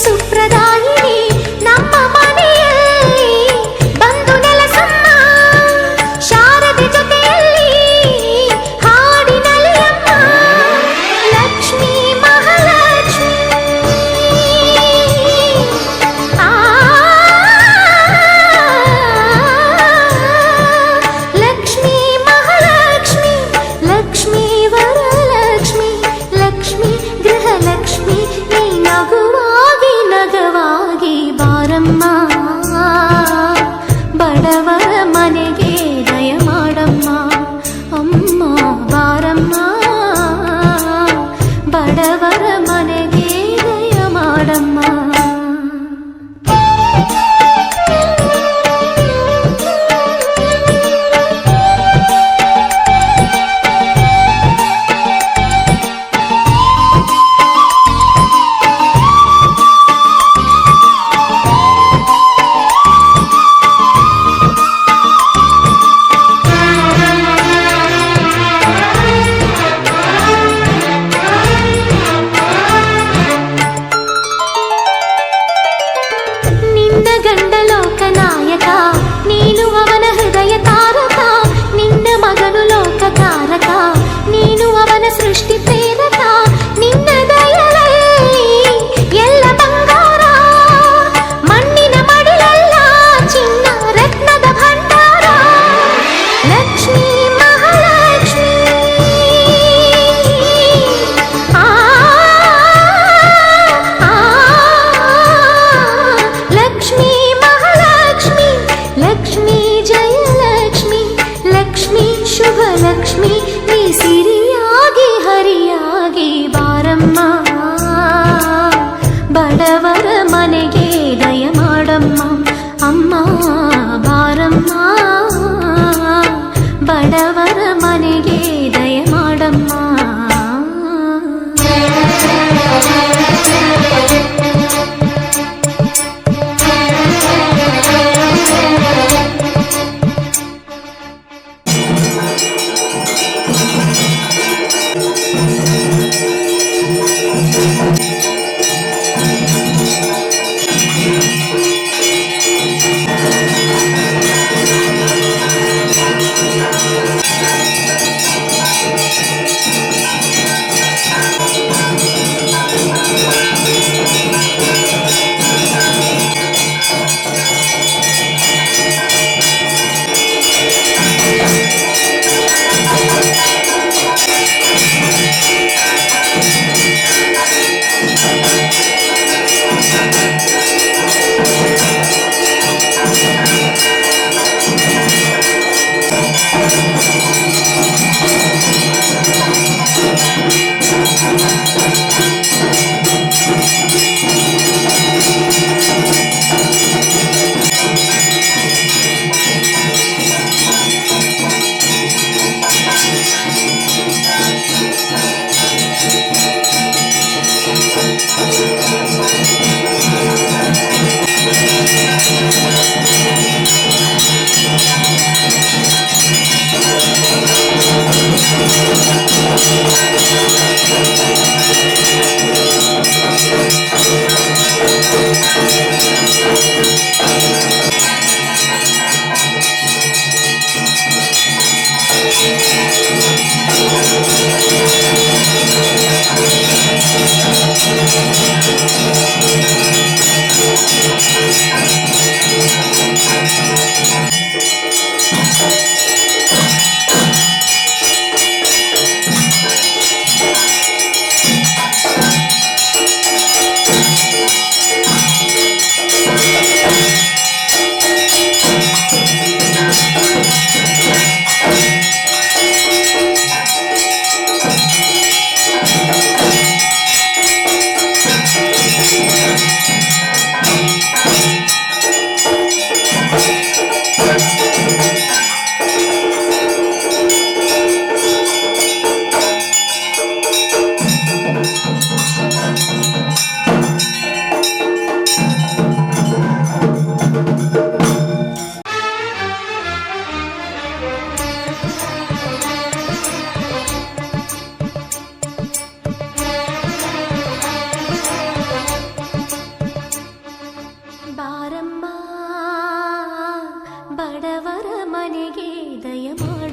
ಸುಪ್ರದಾಯಿನಿ ನಮ್ಮ ಮನೆಯಲ್ಲಿ ಬಂದು ನೆಲಸಮ್ಮ. ಶಾರದೆ ಜೊತೆಯಲ್ಲಿ ಹಾಡಿನಲಿಯಮ್ಮ. ಲಕ್ಷ್ಮೀ ಮಹಾಲಕ್ಷ್ಮೀ, ಆ ಲಕ್ಷ್ಮೀ ಮಹಾಲಕ್ಷ್ಮಿ, ಲಕ್ಷ್ಮೀ ವರಲಕ್ಷ್ಮಿ, ಲಕ್ಷ್ಮೀ ಗೃಹಲಕ್ಷ್ಮಿ, ನೀ ನಗುವಾಗಿ ನಗವಾಗಿ ಬಾರಮ್ಮ. ಬಡವರ ಮನೆಗೆ ದಯ ಮಾಡಮ್ಮ, ಅಮ್ಮ ಬಾರಮ್ಮ. ಬಡವರ ಮನೆಗೆ ದಯ ಮಾಡಮ್ಮ. ನಿನ್ನ ಗಂಡ ಲೋಕನಾಯಕ, ನೀನು ಅವನ ಹೃದಯ ತಾರಕ. ನಿನ್ನ ಮಗನು ಲೋಕಕಾರಕ, ನೀನು ಅವನ ಸೃಷ್ಟಿ ಪ್ರೇರಕ. ನಿನ್ನ ದಯದಲ್ಲಿ ಎಲ್ಲ ಬಂಗಾರ, ಮಣ್ಣಿನ ಮಡಿಲೆಲ್ಲ ಚಿನ್ನ ರತ್ನದ ಭಂಡಾರ. ಲಕ್ಷ್ಮೀ ಮಹಾಲಕ್ಷ್ಮೀ, ಆ ಆ, ಲಕ್ಷ್ಮೀ ಮಹಾಲಕ್ಷ್ಮಿ, ಲಕ್ಷ್ಮೀ ಜಯಲಕ್ಷ್ಮಿ, ಲಕ್ಷ್ಮೀ ಶುಭ ಲಕ್ಷ್ಮಿ, ನೀ ಸಿರಿಯಾಗಿ ಹರಿಯಾಗಿ ಬಾರಮ್ಮ. ಬಡವರ ಮನೆಗೆ ದಯ ಮಾಡಮ್ಮ, ಅಮ್ಮ ಬಾರಮ್ಮ. ಬಡವರ ಮನೆಗೆ ದಯ ಮಾಡಮ್ಮ.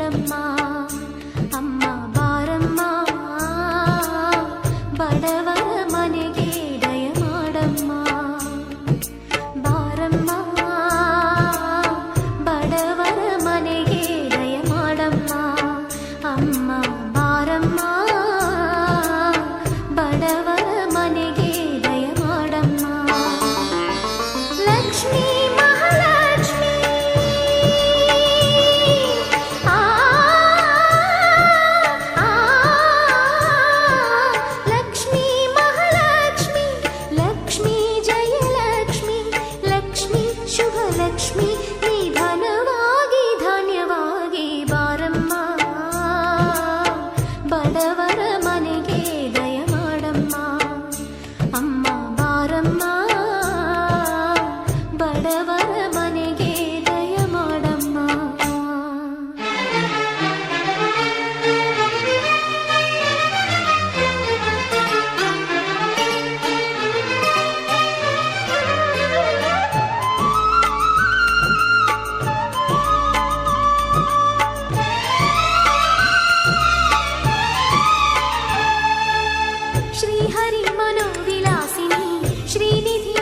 ನೀಡಮ್ಮ. ಅಮ್ಮ ಬಾರಮ್ಮ, ಬಡವರ ಮನೆಗೆ ದಯ ಮಾಡಮ್ಮ. ಬಾರಮ್ಮ, ಬಡವರ ಮನೆಗೆ ದಯ ಮಾಡಮ್ಮ. ಅಮ್ಮ ಬಾರಮ್ಮ, ಬಡವರ ಮನೆಗೆ ದಯ ಮಾಡಮ್ಮ. ಲಕ್ಷ್ಮೀ ಮಹಾಲಕ್ಷ್ಮೀ, ಆ ಆ, ಲಕ್ಷ್ಮೀ ಮಹಾಲಕ್ಷ್ಮಿ, ಲಕ್ಷ್ಮೀ ಜಯಲಕ್ಷ್ಮಿ, ಲಕ್ಷ್ಮೀ ಶುಭಲಕ್ಷ್ಮಿ, ನಿಧನವಾಗಿ ಧನ್ಯವಾಗಿ ಬಾರಮ್ಮ. ಬಡವರ ಮನೆಗೆ ದಯ ಮಾಡಮ್ಮ. ಅಮ್ಮ ಬಾರಮ್ಮ, ಬಡವರ ಮನೆಗೆ ದಯ ಮಾಡಮ್ಮ. ಶ್ರೀಹರಿ ಮನೋವಿಲಾಸಿನಿ ಶ್ರೀನಿಧಿ.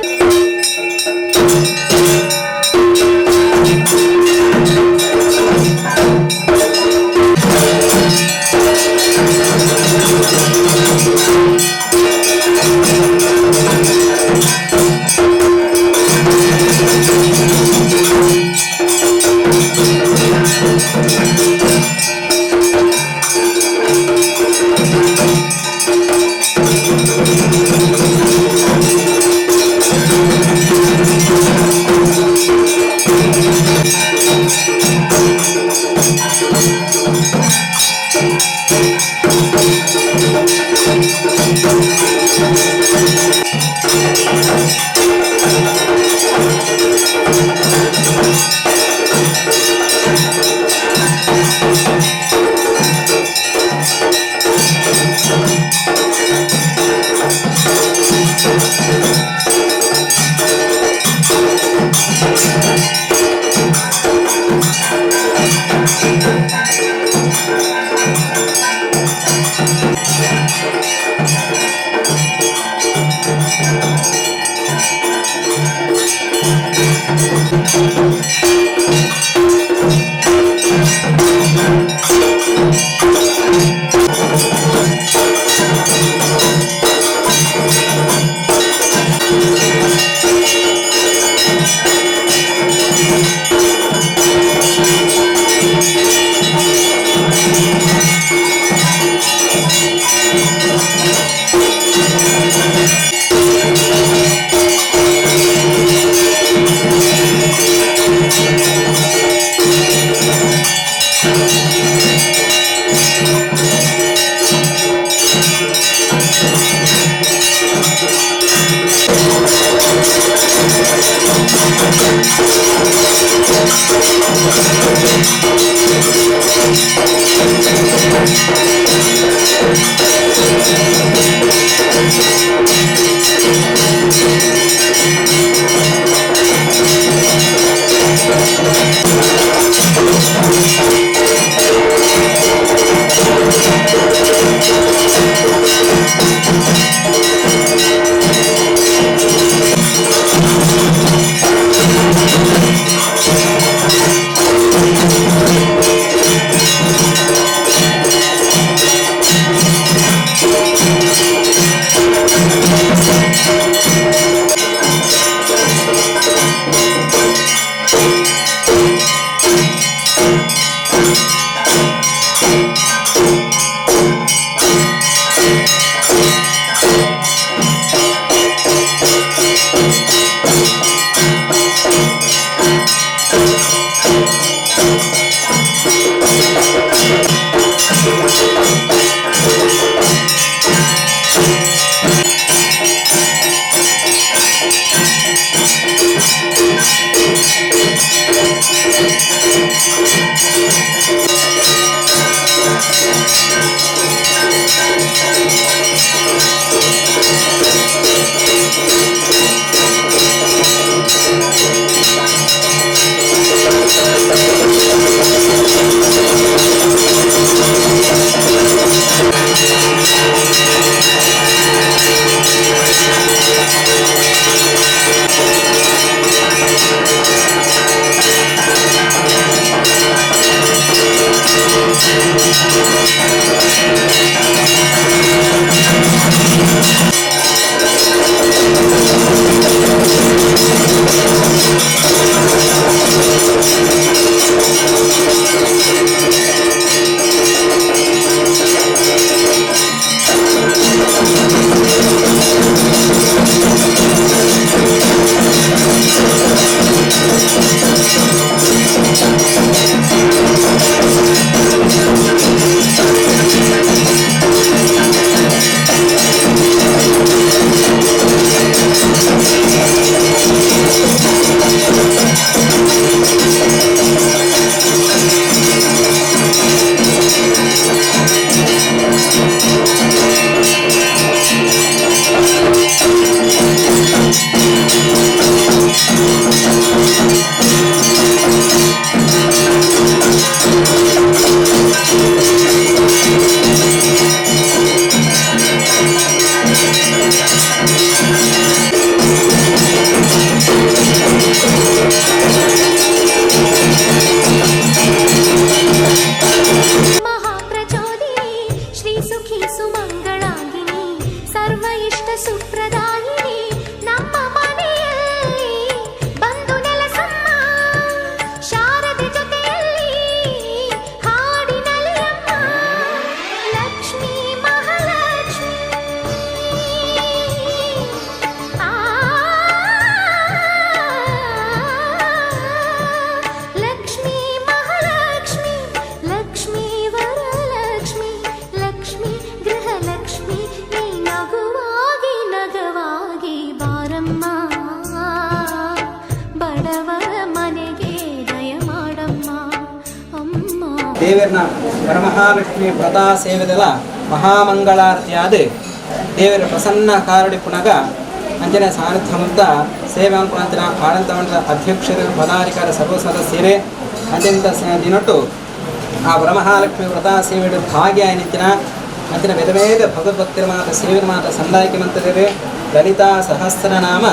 ಮಹಾಪ್ರಚೋದಿನಿ ಶ್ರೀ ಸುಖಿ ಸುಮಂಗಳಾಂಗಿನಿ ಸರ್ವ ಇಷ್ಟ ಸುಪ್ರದಾಯಿನಿ ನಮ್ಮ ಮನೆಯಲ್ಲಿ ಬಂದು ನೆಲಸಮ್ಮ ಶಾರದೆ ಜೊತೆಯಲ್ಲಿ ಹಾಡಿನಲಿಯಮ್ಮ ಲಕ್ಷ್ಮೀ ಮಹಾಲಕ್ಷ್ಮೀ ಆ ಲಕ್ಷ್ಮೀ ಮಹಾಲಕ್ಷ್ಮಿ ಲಕ್ಷ್ಮೀ ವರಲಕ್ಷ್ಮಿ ಲಕ್ಷ್ಮೀ ಗೃಹಲಕ್ಷ್ಮಿ ನೀ ನಗುವಾಗಿ ನಗವಾಗಿ ಬಾರಮ್ಮ ಬಡವರ ಮನೆಗೆ ದಯ ಮಾಡಮ್ಮ ಅಮ್ಮ. ದೇವರನ ವರಮಹಾಲಕ್ಷ್ಮಿ ವ್ರತ ಸೇವೆದಲ ಮಹಾಮಂಗಳಾರತಿಯಾದ ದೇವರ ಪ್ರಸನ್ನ ಕಾರಡಿ ಪುನಗ ಅಂಜನೆ ಸಾನ್ನಿಧ್ಯಮಂತ ಸೇವೆ ಅನ್ಪುಣಂತಿನ ಆಡಳಿತ ಮಂಡಲದ ಅಧ್ಯಕ್ಷರು, ಪದಾಧಿಕಾರಿ, ಸರ್ವ ಸದಸ್ಯರೇ, ಅಂಜನಿತ ದಿನೊಟ್ಟು ಆ ವರಮಹಾಲಕ್ಷ್ಮಿ ವ್ರತ ಸೇವೆಡು ಭಾಗ್ಯ ನಿಂತಿನ ಅಂಚಿನ ವೇದ ವೇದ ಭಗವದ್ಭಕ್ತರ ಮಾತ ಸೇವಿನ ಮಾತ ಸಂದಾಯಿಕೆ ಮಂತರಿರೆ, ಲಲಿತಾ ಸಹಸ್ರನಾಮ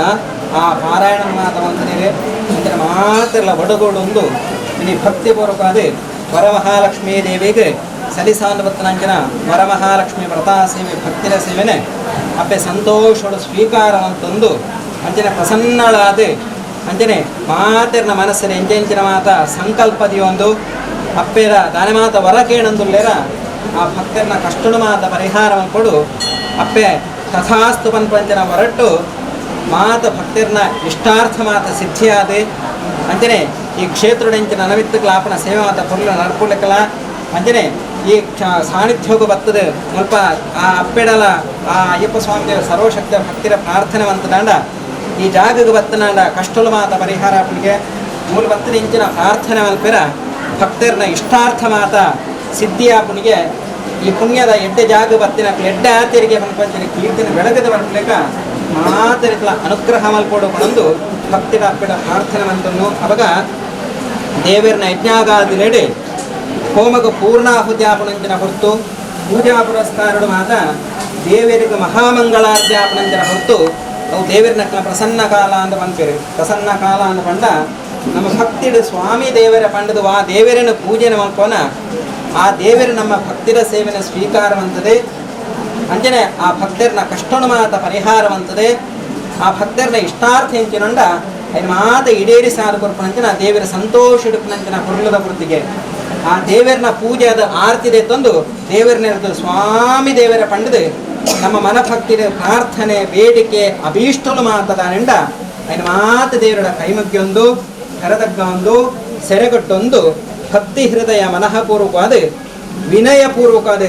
ಆ ಪಾರಾಯಣ ಮಾತ ಮಂತರಿರೆ, ಅಂಚಿನ ಮಾತ್ರಲ ಬಡಗೋಡೊಂದು ಇನಿ ಭಕ್ತಿಪೂರ್ವಕವಾದ ವರಮಹಾಲಕ್ಷ್ಮೀ ದೇವಿಗೆ ಸಲಿಸಾನುಬತ್ತನಂಚಿನ ವರಮಹಾಲಕ್ಷ್ಮಿ ವ್ರತ ಸೇವೆ ಭಕ್ತಿರ ಸೇವೆನೆ ಅಪ್ಪೆ ಸಂತೋಷಡು ಸ್ವೀಕಾರವಂತಂದು ಅಂಚಿನ ಪ್ರಸನ್ನಳಾದ ಅಂಚನೆ ಮಾತೆರ್ನ ಮನಸ್ಸಿನ ಎಂಚೆಂಚಿನ ಮಾತ ಸಂಕಲ್ಪದಿಯೊಂದು ಅಪ್ಪೆರ ದಾನೆ ಮಾತ ವರ ಕೇಣಂದುಲ್ಲೇರ ಆ ಭಕ್ತರನ ಕಷ್ಟಡು ಮಾತ ಪರಿಹಾರವನ್ನು ಕೊಡು ಅಪ್ಪೆ ತಥಾಸ್ತು ಪನ್ಪಂಚನ ಹೊರಟು ಮಾತ ಭಕ್ತರನ ಇಷ್ಟಾರ್ಥ ಮಾತ ಸಿದ್ಧಿಯಾದೆ. ಅಂಚನೆ ಈ ಕ್ಷೇತ್ರಡೆಂಚಿನ ಅನವಿತ್ತಕ್ಲಾಪನ ಸೇವೆ ಮಾತ ಪೊರ್ಲು ನಡ್ಪುಲೆಕಲ ಅಂಚನೆ ಈ ಸಾನ್ನಿಧ್ಯಕ್ಕೂ ಬರ್ತದೆ ಮುಲ್ಪ ಆ ಅಪ್ಪೆಡಲ ಆ ಅಯ್ಯಪ್ಪ ಸ್ವಾಮಿ ದೇವರ ಸರ್ವಶಕ್ತ ಭಕ್ತಿರ ಪ್ರಾರ್ಥನೆ ಮಂತದಾಂಡ ಈ ಜಾಗಕ್ಕೆ ಬತ್ತನಾಂಡ ಕಷ್ಟಲು ಮಾತ ಪರಿಹಾರ ಅಪ್ಪನಿಗೆ ಮೂಲ ಬತ್ತದ ಇಂಚಿನ ಪ್ರಾರ್ಥನೆ ಮಲ್ಪೆರ ಭಕ್ತರನ ಇಷ್ಟಾರ್ಥ ಮಾತ ಸಿದ್ಧಿಯಾಪುನಿಗೆ ಈ ಪುಣ್ಯದ ಎಡ್ಡೆ ಜಾಗ ಬತ್ತಿನ ಎಡ್ಡೆ ಆತಿರಿಗೆ ಪನ್ಪಂಚಿನ ಕೀರ್ತನೆ ಬೆಳಗದ ಬರ್ಲೇಕ ಮಾತರಿಕ್ಲ ಅನುಗ್ರಹ ಮಲ್ಪೋಡು ಪಣಂದು ಭಕ್ತಿರ ಅಪ್ಪಿಡ ಪ್ರಾರ್ಥನೆ ಮಂತನ್ನು. ಅವಾಗ ದೇವರನ ಯಜ್ಞಾಗಾದಿಲೆಡೆ ಹೋಮಗ ಪೂರ್ಣಾಹುತ್ಯಾಪನಂಚಿನ ಹೊರತು ಪೂಜಾ ಪುರಸ್ಕಾರಡು ಮಾತ ದೇವರಿಗೆ ಮಹಾಮಂಗಳಾರ್ತ್ಯಾಪನಂಚಿನ ಹೊರತು ಅವು ದೇವರನ ಪ್ರಸನ್ನ ಕಾಲ ಅಂತ ಪನ್ಪೇರು. ಪ್ರಸನ್ನ ಕಾಲ ಅಂತ ಪಂಡ ನಮ್ಮ ಭಕ್ತಿಡು ಸ್ವಾಮಿ ದೇವರ ಪಂಡದು ಆ ದೇವರನ್ನು ಪೂಜೆನ ಮಲ್ಪೋನ ಆ ದೇವರು ನಮ್ಮ ಭಕ್ತಿರ ಸೇವೆನ ಸ್ವೀಕಾರವಂತದೆ. ಅಂಚನೆ ಆ ಭಕ್ತರನ ಕಷ್ಟನು ಮಾತ ಪರಿಹಾರವಂತದೆ. ಆ ಭಕ್ತರನ ಇಷ್ಟಾರ್ಥ ಎಂಚಿನೊಂಡ ಐನ ಮಾತ ಈಡೇರಿ ಸಾರು ಕೊರ್ಪನಂಚಿನ ದೇವರ ಸಂತೋಷ ಇಡುಪನಂಚಿನ ಪುರ್ಲದ ವೃತ್ತಿಗೆ ಆ ದೇವರನ ಪೂಜೆ ಅದ ಆರ್ತಿದೆ ತಂದು ದೇವರನ್ನ ಸ್ವಾಮಿ ದೇವರ ಪಂಡದು ನಮ್ಮ ಮನಭಕ್ತಿರ ಪ್ರಾರ್ಥನೆ ಬೇಡಿಕೆ ಅಭೀಷ್ಟಲು ಮಾತದಾನೆಂಡ ಐನ ಮಾತ ದೇವರ ಕೈಮಗ್ಗಿಯೊಂದು ಕರದಗ್ಗ ಒಂದು ಸೆರೆಗಟ್ಟೊಂದು ಭಕ್ತಿ ಹೃದಯ ಮನಃಪೂರ್ವಕವಾದ ವಿನಯಪೂರ್ವಕವಾದ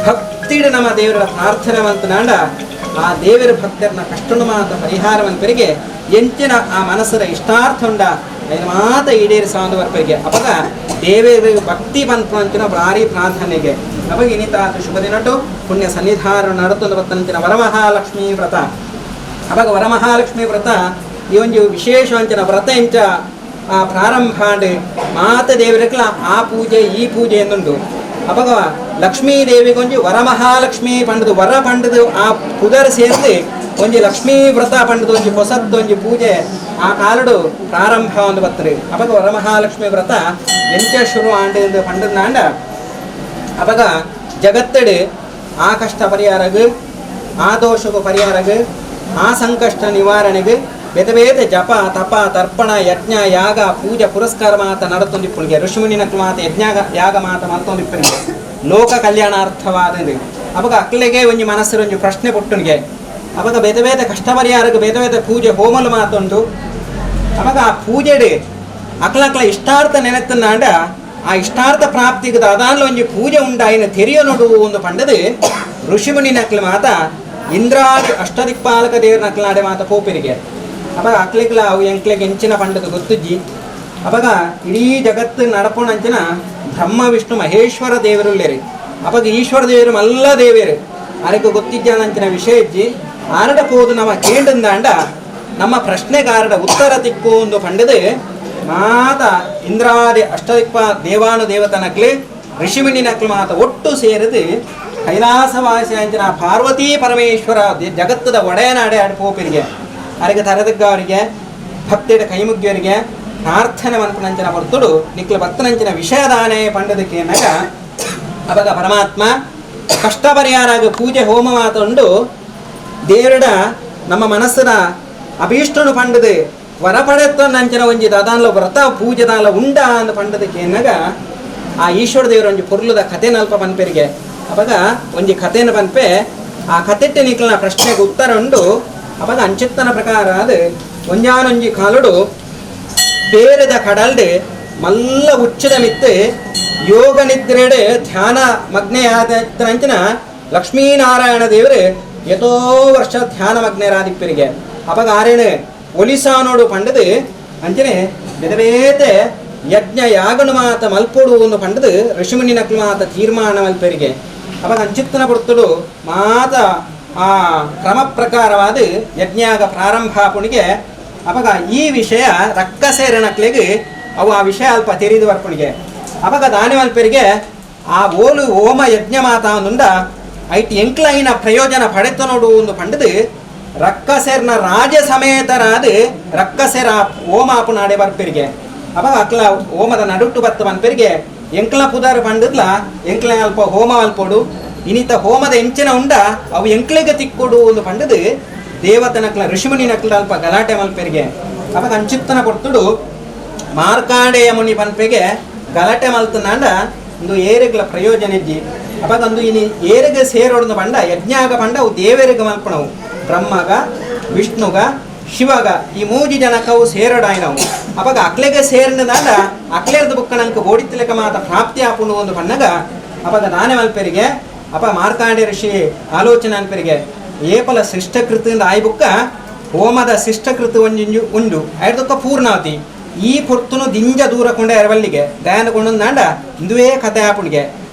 ಭಕ್ತಿಡು ನಮ್ಮ ದೇವರ ಪ್ರಾರ್ಥನೆ ಮಂತನಾಂಡ ಆ ದೇವರ ಭಕ್ತರನ್ನ ಕಷ್ಟನು ಮಾತ ಪರಿಹಾರವನ್ನು ಪೆರಿಗೆ ಎಂಚಿನ ಆ ಮನಸ್ಸರ ಇಷ್ಟಾರ್ಥ ಉಂಡ ಐನ ಮಾತ ಈಡೇರಿಸಾಂದು ಬರ್ಪರಿಗೆ. ಅಪಗ ದೇವರ ಭಕ್ತಿ ಬಂತು ಭಾರಿ ಪ್ರಾರ್ಥನೆಗೆ. ಅವಾಗ ಇನಿತಾತ ಶುಭ ದಿನಟು ಪುಣ್ಯ ಸನ್ನಿಧಾನ ನಡತೊಂದು ಬತ್ತಂಚಿನ ವರಮಹಾಲಕ್ಷ್ಮೀ ವ್ರತ. ಅವಾಗ ವರಮಹಾಲಕ್ಷ್ಮೀ ವ್ರತ ಈ ಒಂದು ವಿಶೇಷ ಅಂಚಿನ ವ್ರತ ಎಂಚ ಆ ಪ್ರಾರಂಭ ಮಾತ ದೇವರಿಗಲ ಆ ಪೂಜೆ ಈ ಪೂಜೆ ಎಂದುಂಡು. ಅವಾಗ ಲಕ್ಷ್ಮೀ ದೇವಿಗೊಂಜಿ ವರಮಹಾಲಕ್ಷ್ಮೀ ಪಂಡದು ವರ ಪಂಡದು ಆ ಪುದರ್ ಸೇರಿಸಿ ಒಂಜಿ ಲಕ್ಷ್ಮೀ ವ್ರತ ಪಂಡದು ಒಂಜಿ ಹೊಸತ್ತು ಒಂಜಿ ಪೂಜೆ ಆ ಕಾಲಡು ಪ್ರಾರಂಭ ಒಂದು ಬತ್ತರಿ. ಅವಾಗ ವರಮಹಾಲಕ್ಷ್ಮೀ ವ್ರತ ಎಂಚ ಶುರು ಆಂಡು ಪಂಡದಾಂಡ ಅವಾಗ ಜಗತ್ತಡು ಆ ಕಷ್ಟ ಪರಿಹಾರಗು ಆ ದೋಷಕ್ಕೂ ಪರಿಹಾರಗು ಆ ಸಂಕಷ್ಟ ನಿವಾರಣೆಗೆ ಬೇತೆ ಬೇತೆ ಜಪ ತಪ ತರ್ಪಣ ಯಜ್ಞ ಯಾಗ ಪೂಜೆ ಪುರಸ್ಕಾರ ಮಾತ ನಡತೊಂದಿಪ್ಪುನಿಗೆ ಋಷಿಮುನಿನ ಮಾತ ಯಜ್ಞ ಯಾಗ ಮಾತ ಮಲ್ತೊಂದಿಪ್ಪನಿಗೆ ಲೋಕ ಕಲ್ಯಾಣಾರ್ಥವಾದದು. ಅವಾಗ ಅಕ್ಲೆಗೆ ಒಂಜಿ ಮನಸ್ಸು ಒಂಜಿ ಪ್ರಶ್ನೆ ಪುಟ್ಟುನಿಗೆ. ಅವಾಗ ಬೇತೆ ಬೇತೆ ಕಷ್ಟ ಪರಿಹಾರಕ್ಕೆ ಬೇತೆ ಬೇತೆ ಪೂಜೆ ಹೋಮಲು ಮಾತುಂಡು. ಅವಾಗ ಆ ಪೂಜೆಡು ಅಕ್ಲಕ್ಲ ಇಷ್ಟಾರ್ಥ ನೆನೆತ್ತನಾಂಡ ಆ ಇಷ್ಟಾರ್ಥ ಪ್ರಾಪ್ತಿಗೆ ದಾದಾನ್ಲ ಒಂಜಿ ಪೂಜೆ ಉಂಡಾಯಿನ ತೆರಿಯ ನೋಡು ಒಂದು ಪಂಡದು ಋಷಿಮುನಿ ನಕ್ಲ ಮಾತ ಇಂದ್ರಾದಿ ಅಷ್ಟದಿಕ್ಪಾಲಕ ದೇವ್ರ ನಕ್ಲಾಡೆ ಮಾತ ಪೋಪಿರಿಗೆ. ಅವಾಗ ಅಕ್ಲಿಗ್ಲ ಅವು ಎಂಕ್ಲೆಗೆ ಎಂಚಿನ ಪಂಡದು ಗೊತ್ತುಜ್ಜಿ. ಅವಾಗ ಇಡೀ ಜಗತ್ತು ನಡಪುಣಂಚಿನ ಬ್ರಹ್ಮ ವಿಷ್ಣು ಮಹೇಶ್ವರ ದೇವರುಲ್ಲೇರಿ. ಅವಾಗ ಈಶ್ವರ ದೇವರು ಮಲ್ಲ ದೇವೇರು ಅದಕ್ಕೆ ಗೊತ್ತಿಜ್ಜಾನಂಚಿನ ವಿಷಯ ಇಜ್ಜಿ. ಆರಡ ಪೋದು ನಮ್ಮ ಕೇಂಡಂದಾಂಡ ನಮ್ಮ ಪ್ರಶ್ನೆಗಾರಡ ಉತ್ತರ ತಿಕ್ಕು ಒಂದು ಪಂಡದು ಮಾತ ಇಂದ್ರಾದಿ ಅಷ್ಟದಿಕ್ಪ ದೇವಾನು ದೇವತನಕ್ಲಿ ಋಷಿಮುನಿನಕ್ಲಿ ಮಾತ ಒಟ್ಟು ಸೇರಿದು ಕೈಲಾಸವಾಸಿ ಅಂಚಿನ ಪಾರ್ವತಿ ಪರಮೇಶ್ವರ ಜಗತ್ತದ ಒಡೆಯನಾಡೆ ಅಡ್ಪೋಪಿರಿಗೆ ಅರಿಗೆ ತರದಗ್ಗ ಅವರಿಗೆ ಭಕ್ತಿಯ ಕೈಮುಗ್ಗಿಯವರಿಗೆ ಪ್ರಾರ್ಥನೆ ಮನ್ಪುನಂಚಿನ ಹೊರ್ತುಡು ನಿಕ್ಲ ಬತ್ತನಂಚಿನ ವಿಷಯದಾನೆ ಪಂಡದಕ್ಕೇನಾಗ ಅವಾಗ ಪರಮಾತ್ಮ ಕಷ್ಟ ಪರಿಹಾರ ಪೂಜೆ ಹೋಮ ಮಾತುಂಡು ದೇವರ ನಮ್ಮ ಮನಸ್ಸಿನ ಅಭೀಷ್ಟನು ಪಂಡದು ವರ ಪಡೆತ್ತಂಚಿನ ಒಂಜಿ ದಾದಾನ್ಲ ವ್ರತ ಪೂಜೆ ದಾಲ ಉಂಡ ಅಂದ ಪಂಡದಕ್ಕೆ ಏನಾಗ ಆ ಈಶ್ವರ ದೇವರ ಒಂಜಿ ಪೊರ್ಲುದ ಕಥೆನಲ್ಪ ಪನ್ಪೆರಿಗೆ ಅವಾಗ ಒಂಜಿ ಕಥೆನ ಪನ್ಪೆ ಆ ಕಥೆಟ್ಟೆ ನಿಕ್ಲನ ಪ್ರಶ್ನೆಗೆ ಉತ್ತರ ಉಂಡು. ಅವಾಗ ಅಂಚಿತ್ತನ ಪ್ರಕಾರ ಅದು ಒಂಜಾನೊಂಜಿ ಕಾಲುಡು ಬೇರೆದ ಕಡಲ್ಡು ಮಲ್ಲ ಉಚ್ಚದ ಮಿತ್ತು ಯೋಗ ನಿದ್ರೆಡು ಧ್ಯಾನ ಮಗ್ನೆಯಾದ ಲಕ್ಷ್ಮೀನಾರಾಯಣ ದೇವರು ಎತೋ ವರ್ಷ ಧ್ಯಾನ ಮಗ್ನರಾದಿಪ್ಪರಿಗೆ. ಅವಾಗ ಆರೇನು ಒಲಿಸಾನೋಡು ಪಂಡದು ಅಂಚನೆ ಬೆದಬೇತೆ ಯಜ್ಞ ಯಾಗನು ಮಾತ ಮಲ್ಪೋಡು ಒಂದು ಪಂಡದು ಋಷಿಮುನಿ ನಕ್ಲು ಮಾತ ತೀರ್ಮಾನ ಮಲ್ಪೆರಿಗೆ. ಅವಾಗ ಅಂಚಿತ್ತನ ಪೊರ್ತುಡು ಮಾತ ಆ ಕ್ರಮ ಪ್ರಕಾರವಾದ ಯಜ್ಞಾಗ ಪ್ರಾರಂಭ ಪುಣಿಗೆ. ಅವಾಗ ಈ ವಿಷಯ ರಕ್ಕಸೇರ ನಕ್ಲಿಗೆ ಅವು ಆ ವಿಷಯ ಅಲ್ಪ ತೆರಿದು ಬರ್ಪುಣಿಗೆ. ಅವಾಗ ದಾನಿ ಮಲ್ಪೆರಿಗೆ ಆ ಓಲು ಹೋಮ ಯಜ್ಞ ಮಾತ ಒಂದುಂಡ ಐಟ್ ಎಂಕ್ಲೈನ ಪ್ರಯೋಜನ ಪಡೆತ ನೋಡು ಒಂದು ಪಂಡದು ರಕ್ಕಸೇರ್ನ ರಾಜ ಸಮೇತರಾದ ರಕ್ಕಸೇರ ಹೋಮ ಆಪುನಾಡೆ ಬರ್ಪೆರಿಗೆ. ಅವಾಗ ಅಕ್ಲ ಹೋಮದ ನಡುಟ್ಟು ಬತ್ತ ಪನ್ಪೆರಿಗೆ ಎಂಕ್ಲ ಪುದಾರು ಪಂಡದ್ಲ ಎಂಕ್ಲ ಅಲ್ಪ ಹೋಮ ಅಲ್ಪೋಡು ಇನಿತ ಹೋಮದ ಎಂಚಿನ ಉಂಡ ಅವು ಎಂಕ್ಲೆಗೆ ತಿಕ್ಕೊಡು ಒಂದು ಪಂಡದು ದೇವತನಕ್ಲ ಋಷಿಮುನಿ ನಕ್ಲ ಅಲ್ಪ ಗಲಾಟೆ ಮಲ್ಪೆರಿಗೆ. ಅವಾಗ ಅಂಚಿತ್ತನ ಕೊಡ್ತುಡು ಮಾರ್ಕಾಂಡೇಯ ಮುನಿ ಪನ್ಪೆಗೆ ಗಲಾಟೆ ಮಲ್ತನಾಂಡ ಒಂದು ಏರೆಗ್ಲ ಪ್ರಯೋಜನ ಇಜ್ಜಿ. ಅವಾಗ ಒಂದು ಇನಿ ಏರೆಗೆ ಸೇರೋಡ್ದು ಪಂಡ ಯಜ್ಞಾಗ ಪಂಡ ಅವು ದೇವರಿಗೆ ಮಲ್ಪಣವು ಬ್ರಹ್ಮಗ ವಿಷ್ಣುಗ ಶಿವಗ ಈ ಮೂಜಿ ಜನಕವು ಸೇರಡಾಯ್ನವು. ಅವಾಗ ಅಕ್ಲೆಗೆ ಸೇರಿನಾಗ ಅಕ್ಲೇರ್ದ ಬುಕ್ಕನಂಕ ಬೋಡಿತ್ತಲೆಕ ಮಾತ ಪ್ರಾಪ್ತಿ ಆಪುಂಡು ಒಂದು ಪಣ್ಣಗ ಅವಾಗ ನಾನೇ ಮಲ್ಪೆರಿಗೆ. ಅಪ ಮಾರ್ಕಾಂಡೆ ಋಷಿ ಆಲೋಚನೆ ಅನ್ಪೆರಿಗೆ ಏಪಲ ಶಿಷ್ಟಕೃತಿಯಿಂದ ಆಯ್ ಬುಕ್ಕ ಹೋಮದ ಶಿಷ್ಟಕೃತಿ ಒಂಜಿಂಜು ಉಂಡು ಐದಕ್ಕ ಪೂರ್ಣಾವತಿ ಈ ಪೊರ್ತುನು ದಿಂಜ ದೂರ ಕೊಂಡೆ ಎರವಲ್ಲಿಗೆ ದಯಾನ ಕೊಂಡೊಂದಾಂಡ ಇಂದುವೇ ಕಥೆ ಆಪುಣಿಗೆ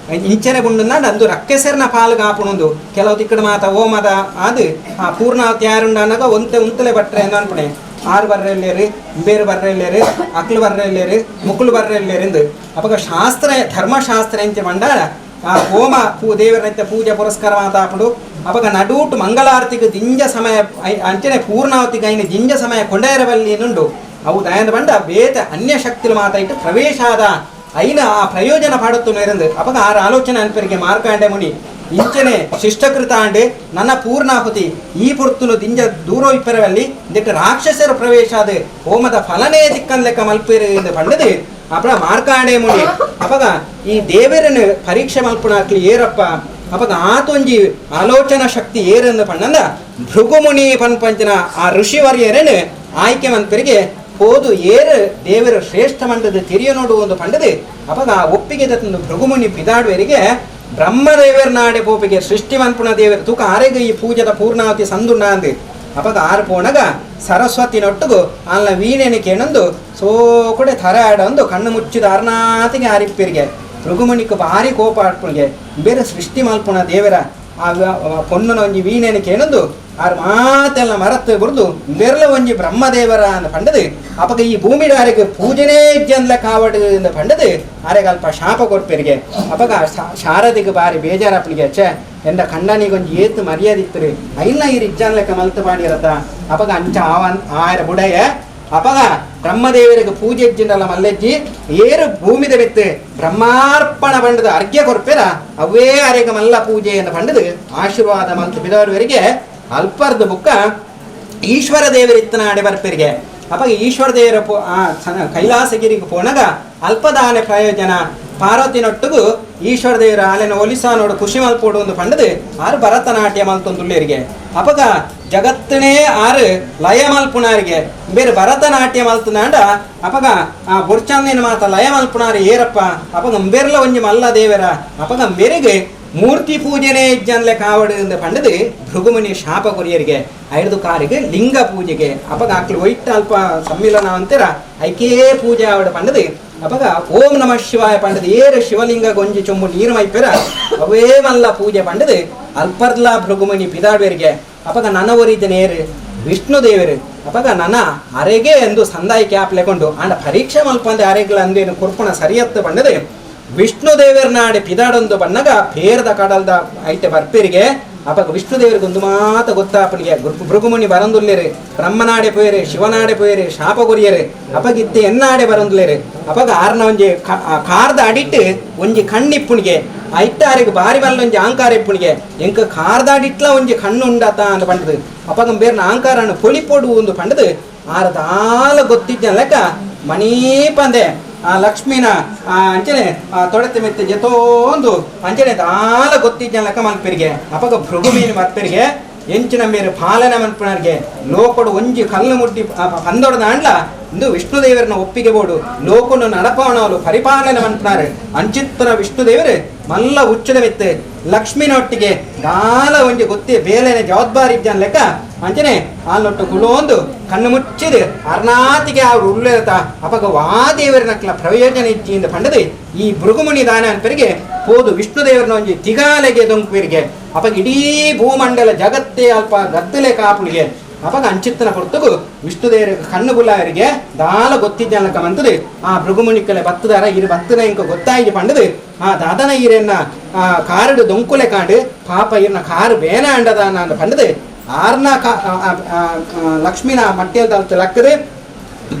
ಇಂಚನೆ ಗುಂಡಂದಾಂಡ ಅಂದು ರಕ್ಕೆಸರ್ನ ಪಾಲ್ಗೆ ಆಪುಣೊಂದು ಕೆಲವು ತಿಕ್ಕಡ ಮಾತ ಹೋಮದ ಅದು ಆ ಪೂರ್ಣಾವತಿ ಯಾರುಂಡ ಅನ್ನಗ ಒಂತೆ ಉಂತಲೆ ಬಟ್ರೆ ಎಂದು ಅನ್ಪುಣೆ ಆರು ಬರ್ರೆಲ್ಲೇರು ಬೇರು ಬರ್ರೆಲ್ಲೇರು ಅಕ್ಲು ಬರ್ರೆಲ್ಲೇರು ಮುಕ್ಕುಲು ಬರ್ರೆಲ್ಲೇರಿಂದು. ಅವಾಗ ಶಾಸ್ತ್ರ ಧರ್ಮಶಾಸ್ತ್ರ ಎಂಚೆ ಮಂಡಾಳ ಆ ಹೋಮ ಪೂ ದೇವರನಂತೆ ಪೂಜೆ ಪುರಸ್ಕಾರ ಮಾತಾಪುಡು. ಅವಾಗ ನಡೂಟು ಮಂಗಳಾರತಿಗೆ ದಿಂಜ ಸಮಯ ಅಂಚನೆ ಪೂರ್ಣಾವತಿಗೆ ಐನ ದಿಂಜ ಸಮಯ ಕೊಂಡೇರವಲ್ಲಿ ನುಂಡು ಅವು ದಯನ ಬಂಡ ಬೇತ ಅನ್ಯ ಶಕ್ತಿಲು ಮಾತಾಯಿಟ್ಟು ಪ್ರವೇಶಾದ ಐನ ಆ ಪ್ರಯೋಜನ ಪಾಡುತ್ತು ನೆರಂದು. ಅವಾಗ ಆರ ಆಲೋಚನೆ ಅನ್ಪರಿಗೆ ಮಾರ್ಕಾಂಡೆ ಮುನಿ ಇಂಚನೆ ಶಿಷ್ಟಕೃತ ಆಂಡೆ ನನ್ನ ಪೂರ್ಣಾಹುತಿ ಈ ಪುರ್ತುನು ದಿಂಜ ದೂರ ಇಪ್ಪರವಲ್ಲಿ ದಿಟ್ಟ ರಾಕ್ಷಸರ ಪ್ರವೇಶ ಅದು ಹೋಮದ ಫಲನೇ ದಿಕ್ಕನ್ ಲೆಕ್ಕ ಮಲ್ಪೇರು ಎಂದು ಪಂಡದು ಅಪ್ಪಳ ಮಾರ್ಕಾಂಡೆ ಮುನಿ. ಅವಾಗ ಈ ದೇವರನ್ನು ಪರೀಕ್ಷೆ ಮಲ್ಪುಣಾಕ್ಲಿ ಏರಪ್ಪ ಅವಾಗ ಆತೊಂಜಿ ಆಲೋಚನಾ ಶಕ್ತಿ ಏರೆಂದು ಪಣ್ಣಂದ ಭೃಗುಮುನಿ ಪನ್ಪಂಚನ ಆ ಋಷಿವರ್ಯರನ್ನು ಆಯ್ಕೆ ಮನ್ಪರಿಗೆ ಹೋದು ಏರು ದೇವರ ಶ್ರೇಷ್ಠ ಮಂಡದ ತಿರಿಯ ನೋಡು ಒಂದು ಪಂಡದು. ಅವಾಗ ಆ ಒಪ್ಪಿಗೆ ತಂದು ಭೃಗುಮುನಿ ಪಿದಾಡುವರಿಗೆ ಬ್ರಹ್ಮದೇವರ ನಾಡೆ ಪೋಪಿಗೆ ಸೃಷ್ಟಿ ಮನ್ಪುಣ ದೇವರ ತೂಕ ಆರೆಗ ಈ ಪೂಜದ ಪೂರ್ಣಾವತಿ ಸಂದುಂಡ ಅಂದು. ಅವಾಗ ಆರು ಪೋಣಗ ಸರಸ್ವತಿ ನೊಟ್ಟುಗು ಅಲ್ಲ ವೀಣೆನ ಕೇಣಂದು ಸೋ ಕೂಡ ಥರ ಆಡೊಂದು ಕಣ್ಣು ಮುಚ್ಚಿದ ಅರ್ನಾತಿಗೆ ಆರಿಪ್ಪಿರಿಗೆ. ಭೃಗುಮುನಿக்கு ಭಾರಿ ಕೋಪ ಆಡ್ಪುಣಿಗೆ ಬೇರೆ ಸೃಷ್ಟಿ ಮಲ್ಪುಣ ದೇವರ ಆ ಪೊಣ್ಣನ ಒಂಜಿ ವೀಣೆನ ಕೇಣಂದು ಆರು ಮಾತೆಲ್ಲ ಮರತ್ತು ಬುರ್ದು ಬೆರ್ಲ ಒಂಜಿ ಬ್ರಹ್ಮದೇವರ ಅಂದ ಪಂಡದು. ಅಪಗ ಈ ಭೂಮಿಡಾರಿಗೆ ಪೂಜೆನೇ ಜನ್ಲ ಕಾವಡು ಅಂದ ಪಂಡದು ಆರೆಗಲ್ಪ ಶಾಪ ಕೊರ್ಪೆರಿಗೆ. ಅಪಗ ಶಾರದಿಗೆ ಬಾರಿ ಬೇಜಾರಪ್ಪನಿಗೆ ಛೇ ಎಂದ ಕಂಡನಿಗೊಂಜಿ ಏತು ಮರ್ಯಾದೆ ಇತ್ತರು ಐನ ಈ ಇಜ್ಜನ್ಲೆಕ್ಕ ಮಲ್ತು ಪಾಡಿರತ್ತ. ಅಪಗ ಅಂಚ ಆವನ್ ಆಯರ ಬುಡಯ ಅಪಗ ಬ್ರಹ್ಮದೇವರಿಗೆ ಪೂಜೆ ಇಜ್ಜಿಂಡಲ್ಲ ಮಲ್ಲೆಜ್ಜಿ ಏರು ಭೂಮಿದ ಬಿತ್ತು ಬ್ರಹ್ಮಾರ್ಪಣ ಪಂಡದ ಅರ್ಘ್ಯ ಕೊರ್ಪೆರ ಅವೇ ಅರೆಗ ಮಲ್ಲ ಪೂಜೆ ಎಂದು ಪಂಡದು ಆಶೀರ್ವಾದ ಮಲ್ತು ಬಿದವರಿಗೆ. ಅಲ್ಪರ್ದ ಬುಕ್ಕ ಈಶ್ವರ ದೇವರಿತ್ತನಾಡೆ ಬರ್ಪೆರಿಗೆ. ಅವಾಗ ಈಶ್ವರ ದೇವರ ಕೈಲಾಸಗಿರಿಗೆ ಪೋಣಗ ಅಲ್ಪದಾನೆ ಪ್ರಯೋಜನ ಪಾರ್ವತಿನೊಟ್ಟುಗು ಈಶ್ವರ ದೇವರ ಆಲೆನ ಒಲಿಸಾ ನೋಡು ಖುಷಿ ಮಲ್ಪೋಡು ಒಂದು ಪಂಡದು ಆರು ಭರತನಾಟ್ಯ ಮಲ್ತೊಂದುಲ್ಲೇರಿಗೆ. ಅಪಗ ಜಗತ್ತನೇ ಆರು ಲಯ ಮಲ್ಪುಣಾರಿಗೆ ಬೇರೆ ಭರತನಾಟ್ಯ ಮಲ್ತನಾಂಡ ಅಪಗ ಆ ಬುರ್ಚಂದಿನ ಮಾತ ಲಯ ಮಲ್ಪುಣಾರಿ ಏರಪ್ಪ ಅಪಗ ಬೇರ್ಲ ಒಂಜಿ ಮಲ್ಲ ದೇವರ ಅಪಗ ಮೇರೆಗೆ ಮೂರ್ತಿ ಪೂಜೆನೇ ಇಜ್ಜನ್ಲೆ ಕಾವಡು ಅಂದ ಪಂಡದು ಭೃಗುಮುನಿ ಶಾಪ ಕೊರಿಯರಿಗೆ ಐದು ಕಾರಿಗೆ ಲಿಂಗ ಪೂಜೆಗೆ. ಅಪಗ ಆಕ್ಲು ಒಯ್ಟ ಅಲ್ಪ ಸಮ್ಮಿಲನ ಅಂತೀರ ಐಕೇ ಪೂಜೆ ಆವಡ ಪಂಡದು. ಅಪಗ ಓಂ ನಮಃ ಶಿವಾಯ ಪಂಡದು ಏರು ಶಿವಲಿಂಗ ಗೊಂಜಿ ಚೊಂಬು ನೀರು ಮೈಪೆರ ಅವೇ ಮಲ್ಲ ಪೂಜೆ ಪಂಡದು ಅಲ್ಪರ್ಲ ಭೃಗುಮುನಿ ಪಿದಾಡ್ಬೇರಿಗೆ. ಅಪಗ ನನ ಒರಿದ ನೇರು ವಿಷ್ಣು ದೇವರು ಅಪಗ ನನ ಅರೆಗೆ ಎಂದು ಸಂದಾಯ ಕ್ಯಾಪ್ ಲೆಕೊಂಡು ಆಂಡ ಪರೀಕ್ಷೆ ಮಲ್ಪಂದೆ ಅರೆಗ್ಲ ಅಂದೇನು ಕುರ್ಪಣ ಸರಿಯತ್ತು ಪಂಡದು ವಿಷ್ಣು ದೇವರ ನಾಡೆ ಪಿದಾಡೊಂದು ಬಣ್ಣಗ ಪೇರ್ದ ಕಡಲ್ದ ಐತೆ ಬರ್ಪೇರಿಗೆ. ಅಪಗ ವಿಷ್ಣುದೇವರಿಗೆ ಒಂದು ಮಾತ ಗೊತ್ತಾಪನಿಗೆ ಭೃಗುಮುನಿ ಬರಂದುಲ್ಲೇರು ಬ್ರಹ್ಮನಾಡೆ ಪೋಯರು ಶಿವನಾಡೆ ಪೋಯರು ಶಾಪ ಕೊರಿಯರು ಅಪಗಿತ್ತೆ ಎನ್ನಾಡೆ ಬರಂದುಲ್ಲೇರು ಅಪಗ ಆರ್ನ ಒಂಜಿ ಕಾರ್ದ ಅಡಿಟ್ಟು ಒಂಜಿ ಕಣ್ಣಿಪ್ಪುಣಿಗೆ ಐಟ್ಟಾರಿಗೆ ಬಾರಿ ಬಲ್ಲ ಒಂಜಿ ಆಂಕಾರ ಇಪ್ಪುಣಿಗೆ ಎಂಕ ಕಾರ್ದ ಅಡಿಟ್ಲ ಒಂಜಿ ಕಣ್ಣು ಉಂಡಾತ ಅಂತ ಪಂಡದು ಅಪಗ ಬೇರ್ನ ಆಂಕಾರನ್ನು ಪೊಲಿಪೊಡು ಒಂದು ಪಂಡದು ಆರ ದಾಲ ಗೊತ್ತಿದ್ದ ಲೆಕ್ಕ ಮಣೀ ಪಂದೆ ಆ ಲಕ್ಷ್ಮೀನ ಆ ಅಂಚನೆ ಆ ತೊಡತೆ ಮೆತ್ತೆ ಜೆತೋಂದು ಅಂಚನೆ ದಾಲ ಗೊತ್ತಿದ್ದ ಲೆಕ್ಕ ಮಲ್ಪೆರಿಗೆ ಅಪಗ ಭೃಗುಮೀನು ಮಲ್ಪೆರಿಗೆ ಎಂಚಿನ ಮೇರು ಪಾಲನೆ ಮನ್ಪುನರ್ಗೆ ಲೋಕಡು ಒಂಜಿ ಕಲ್ಲು ಮುಟ್ಟಿ ಪಂದೊಡದ ಅಂಡ್ಲ ಇಂದು ವಿಷ್ಣುದೇವರನ್ನ ಒಪ್ಪಿಗೆ ಬೋಡು ಲೋಕನು ನಡಪವನವಲು ಪರಿಪಾಲನೆ ಮನ್ಪುನಾರು ಅಂಚಿತ್ರ ವಿಷ್ಣುದೇವರು ಮಲ್ಲ ಉಚ್ಚದ ಮೆತ್ತೆ ಲಕ್ಷ್ಮೀನೊಟ್ಟಿಗೆ ದಾಲ ಒಂಜಿ ಗೊತ್ತಿ ಬೇಲೆನೆ ಜವಾಬ್ದಾರಿ ಇದ್ದಾನ ಲೆಕ್ಕ ಅಂಚನೆ ಆಲ್ನೊಟ್ಟು ಕುಲೋಂದು ಕಣ್ಣು ಮುಚ್ಚಿದು ಅರ್ನಾತಿಗೆ ಅವ್ರು ಉಳ್ಳೆತ ಅಪಗ ವಾದೇವರನಕ್ಲ ಪ್ರಯೋಜನ ಇಚ್ಚಿಯಿಂದ ಪಂಡದು ಈ ಭೃಗುಮುನಿ ದಾನ ಅನ್ಪರಿಗೆ ಪೋದು ವಿಷ್ಣುದೇವರನ ಒಂಜಿ ತಿಗಾಲೆಗೆ ದೊಂಕುವಿರಿಗೆ ಅಪಗ ಇಡೀ ಭೂಮಂಡಲ ಜಗತ್ತೇ ಅಲ್ಪ ಗದ್ದಲೆ ಕಾಪುಣಿಗೆ ಅಪಗ ಅಂಚಿತ್ತನ ಹೊರತುಗು ವಿಷ್ಣುದೇವರ ಕಣ್ಣು ಬುಲಾಯರಿಗೆ ದಾಲ ಗೊತ್ತಿದ್ದಾನಕ ಮಂತದು ಆ ಭೃಗುಮುನಿಕಲೆ ಬತ್ತದಾರ ಇರು ಬತ್ತದ ಇಂಕ ಗೊತ್ತಾಯಿ ಪಂಡದು ಆ ದಾದನ ಈರೆನ್ನ ಆ ಕಾರಡು ದೊಂಕುಲೆ ಕಾಂಡು ಪಾಪ ಇರ್ನ ಕಾರು ಬೇನ ಅಂಡದ ನಾನು ಪಂಡದು ಆರ್ನ ಲಕ್ಷ್ಮೀನ ಮಟ್ಟೆಲ್ ತಲ್ತ ಲಕ್ಕದೆ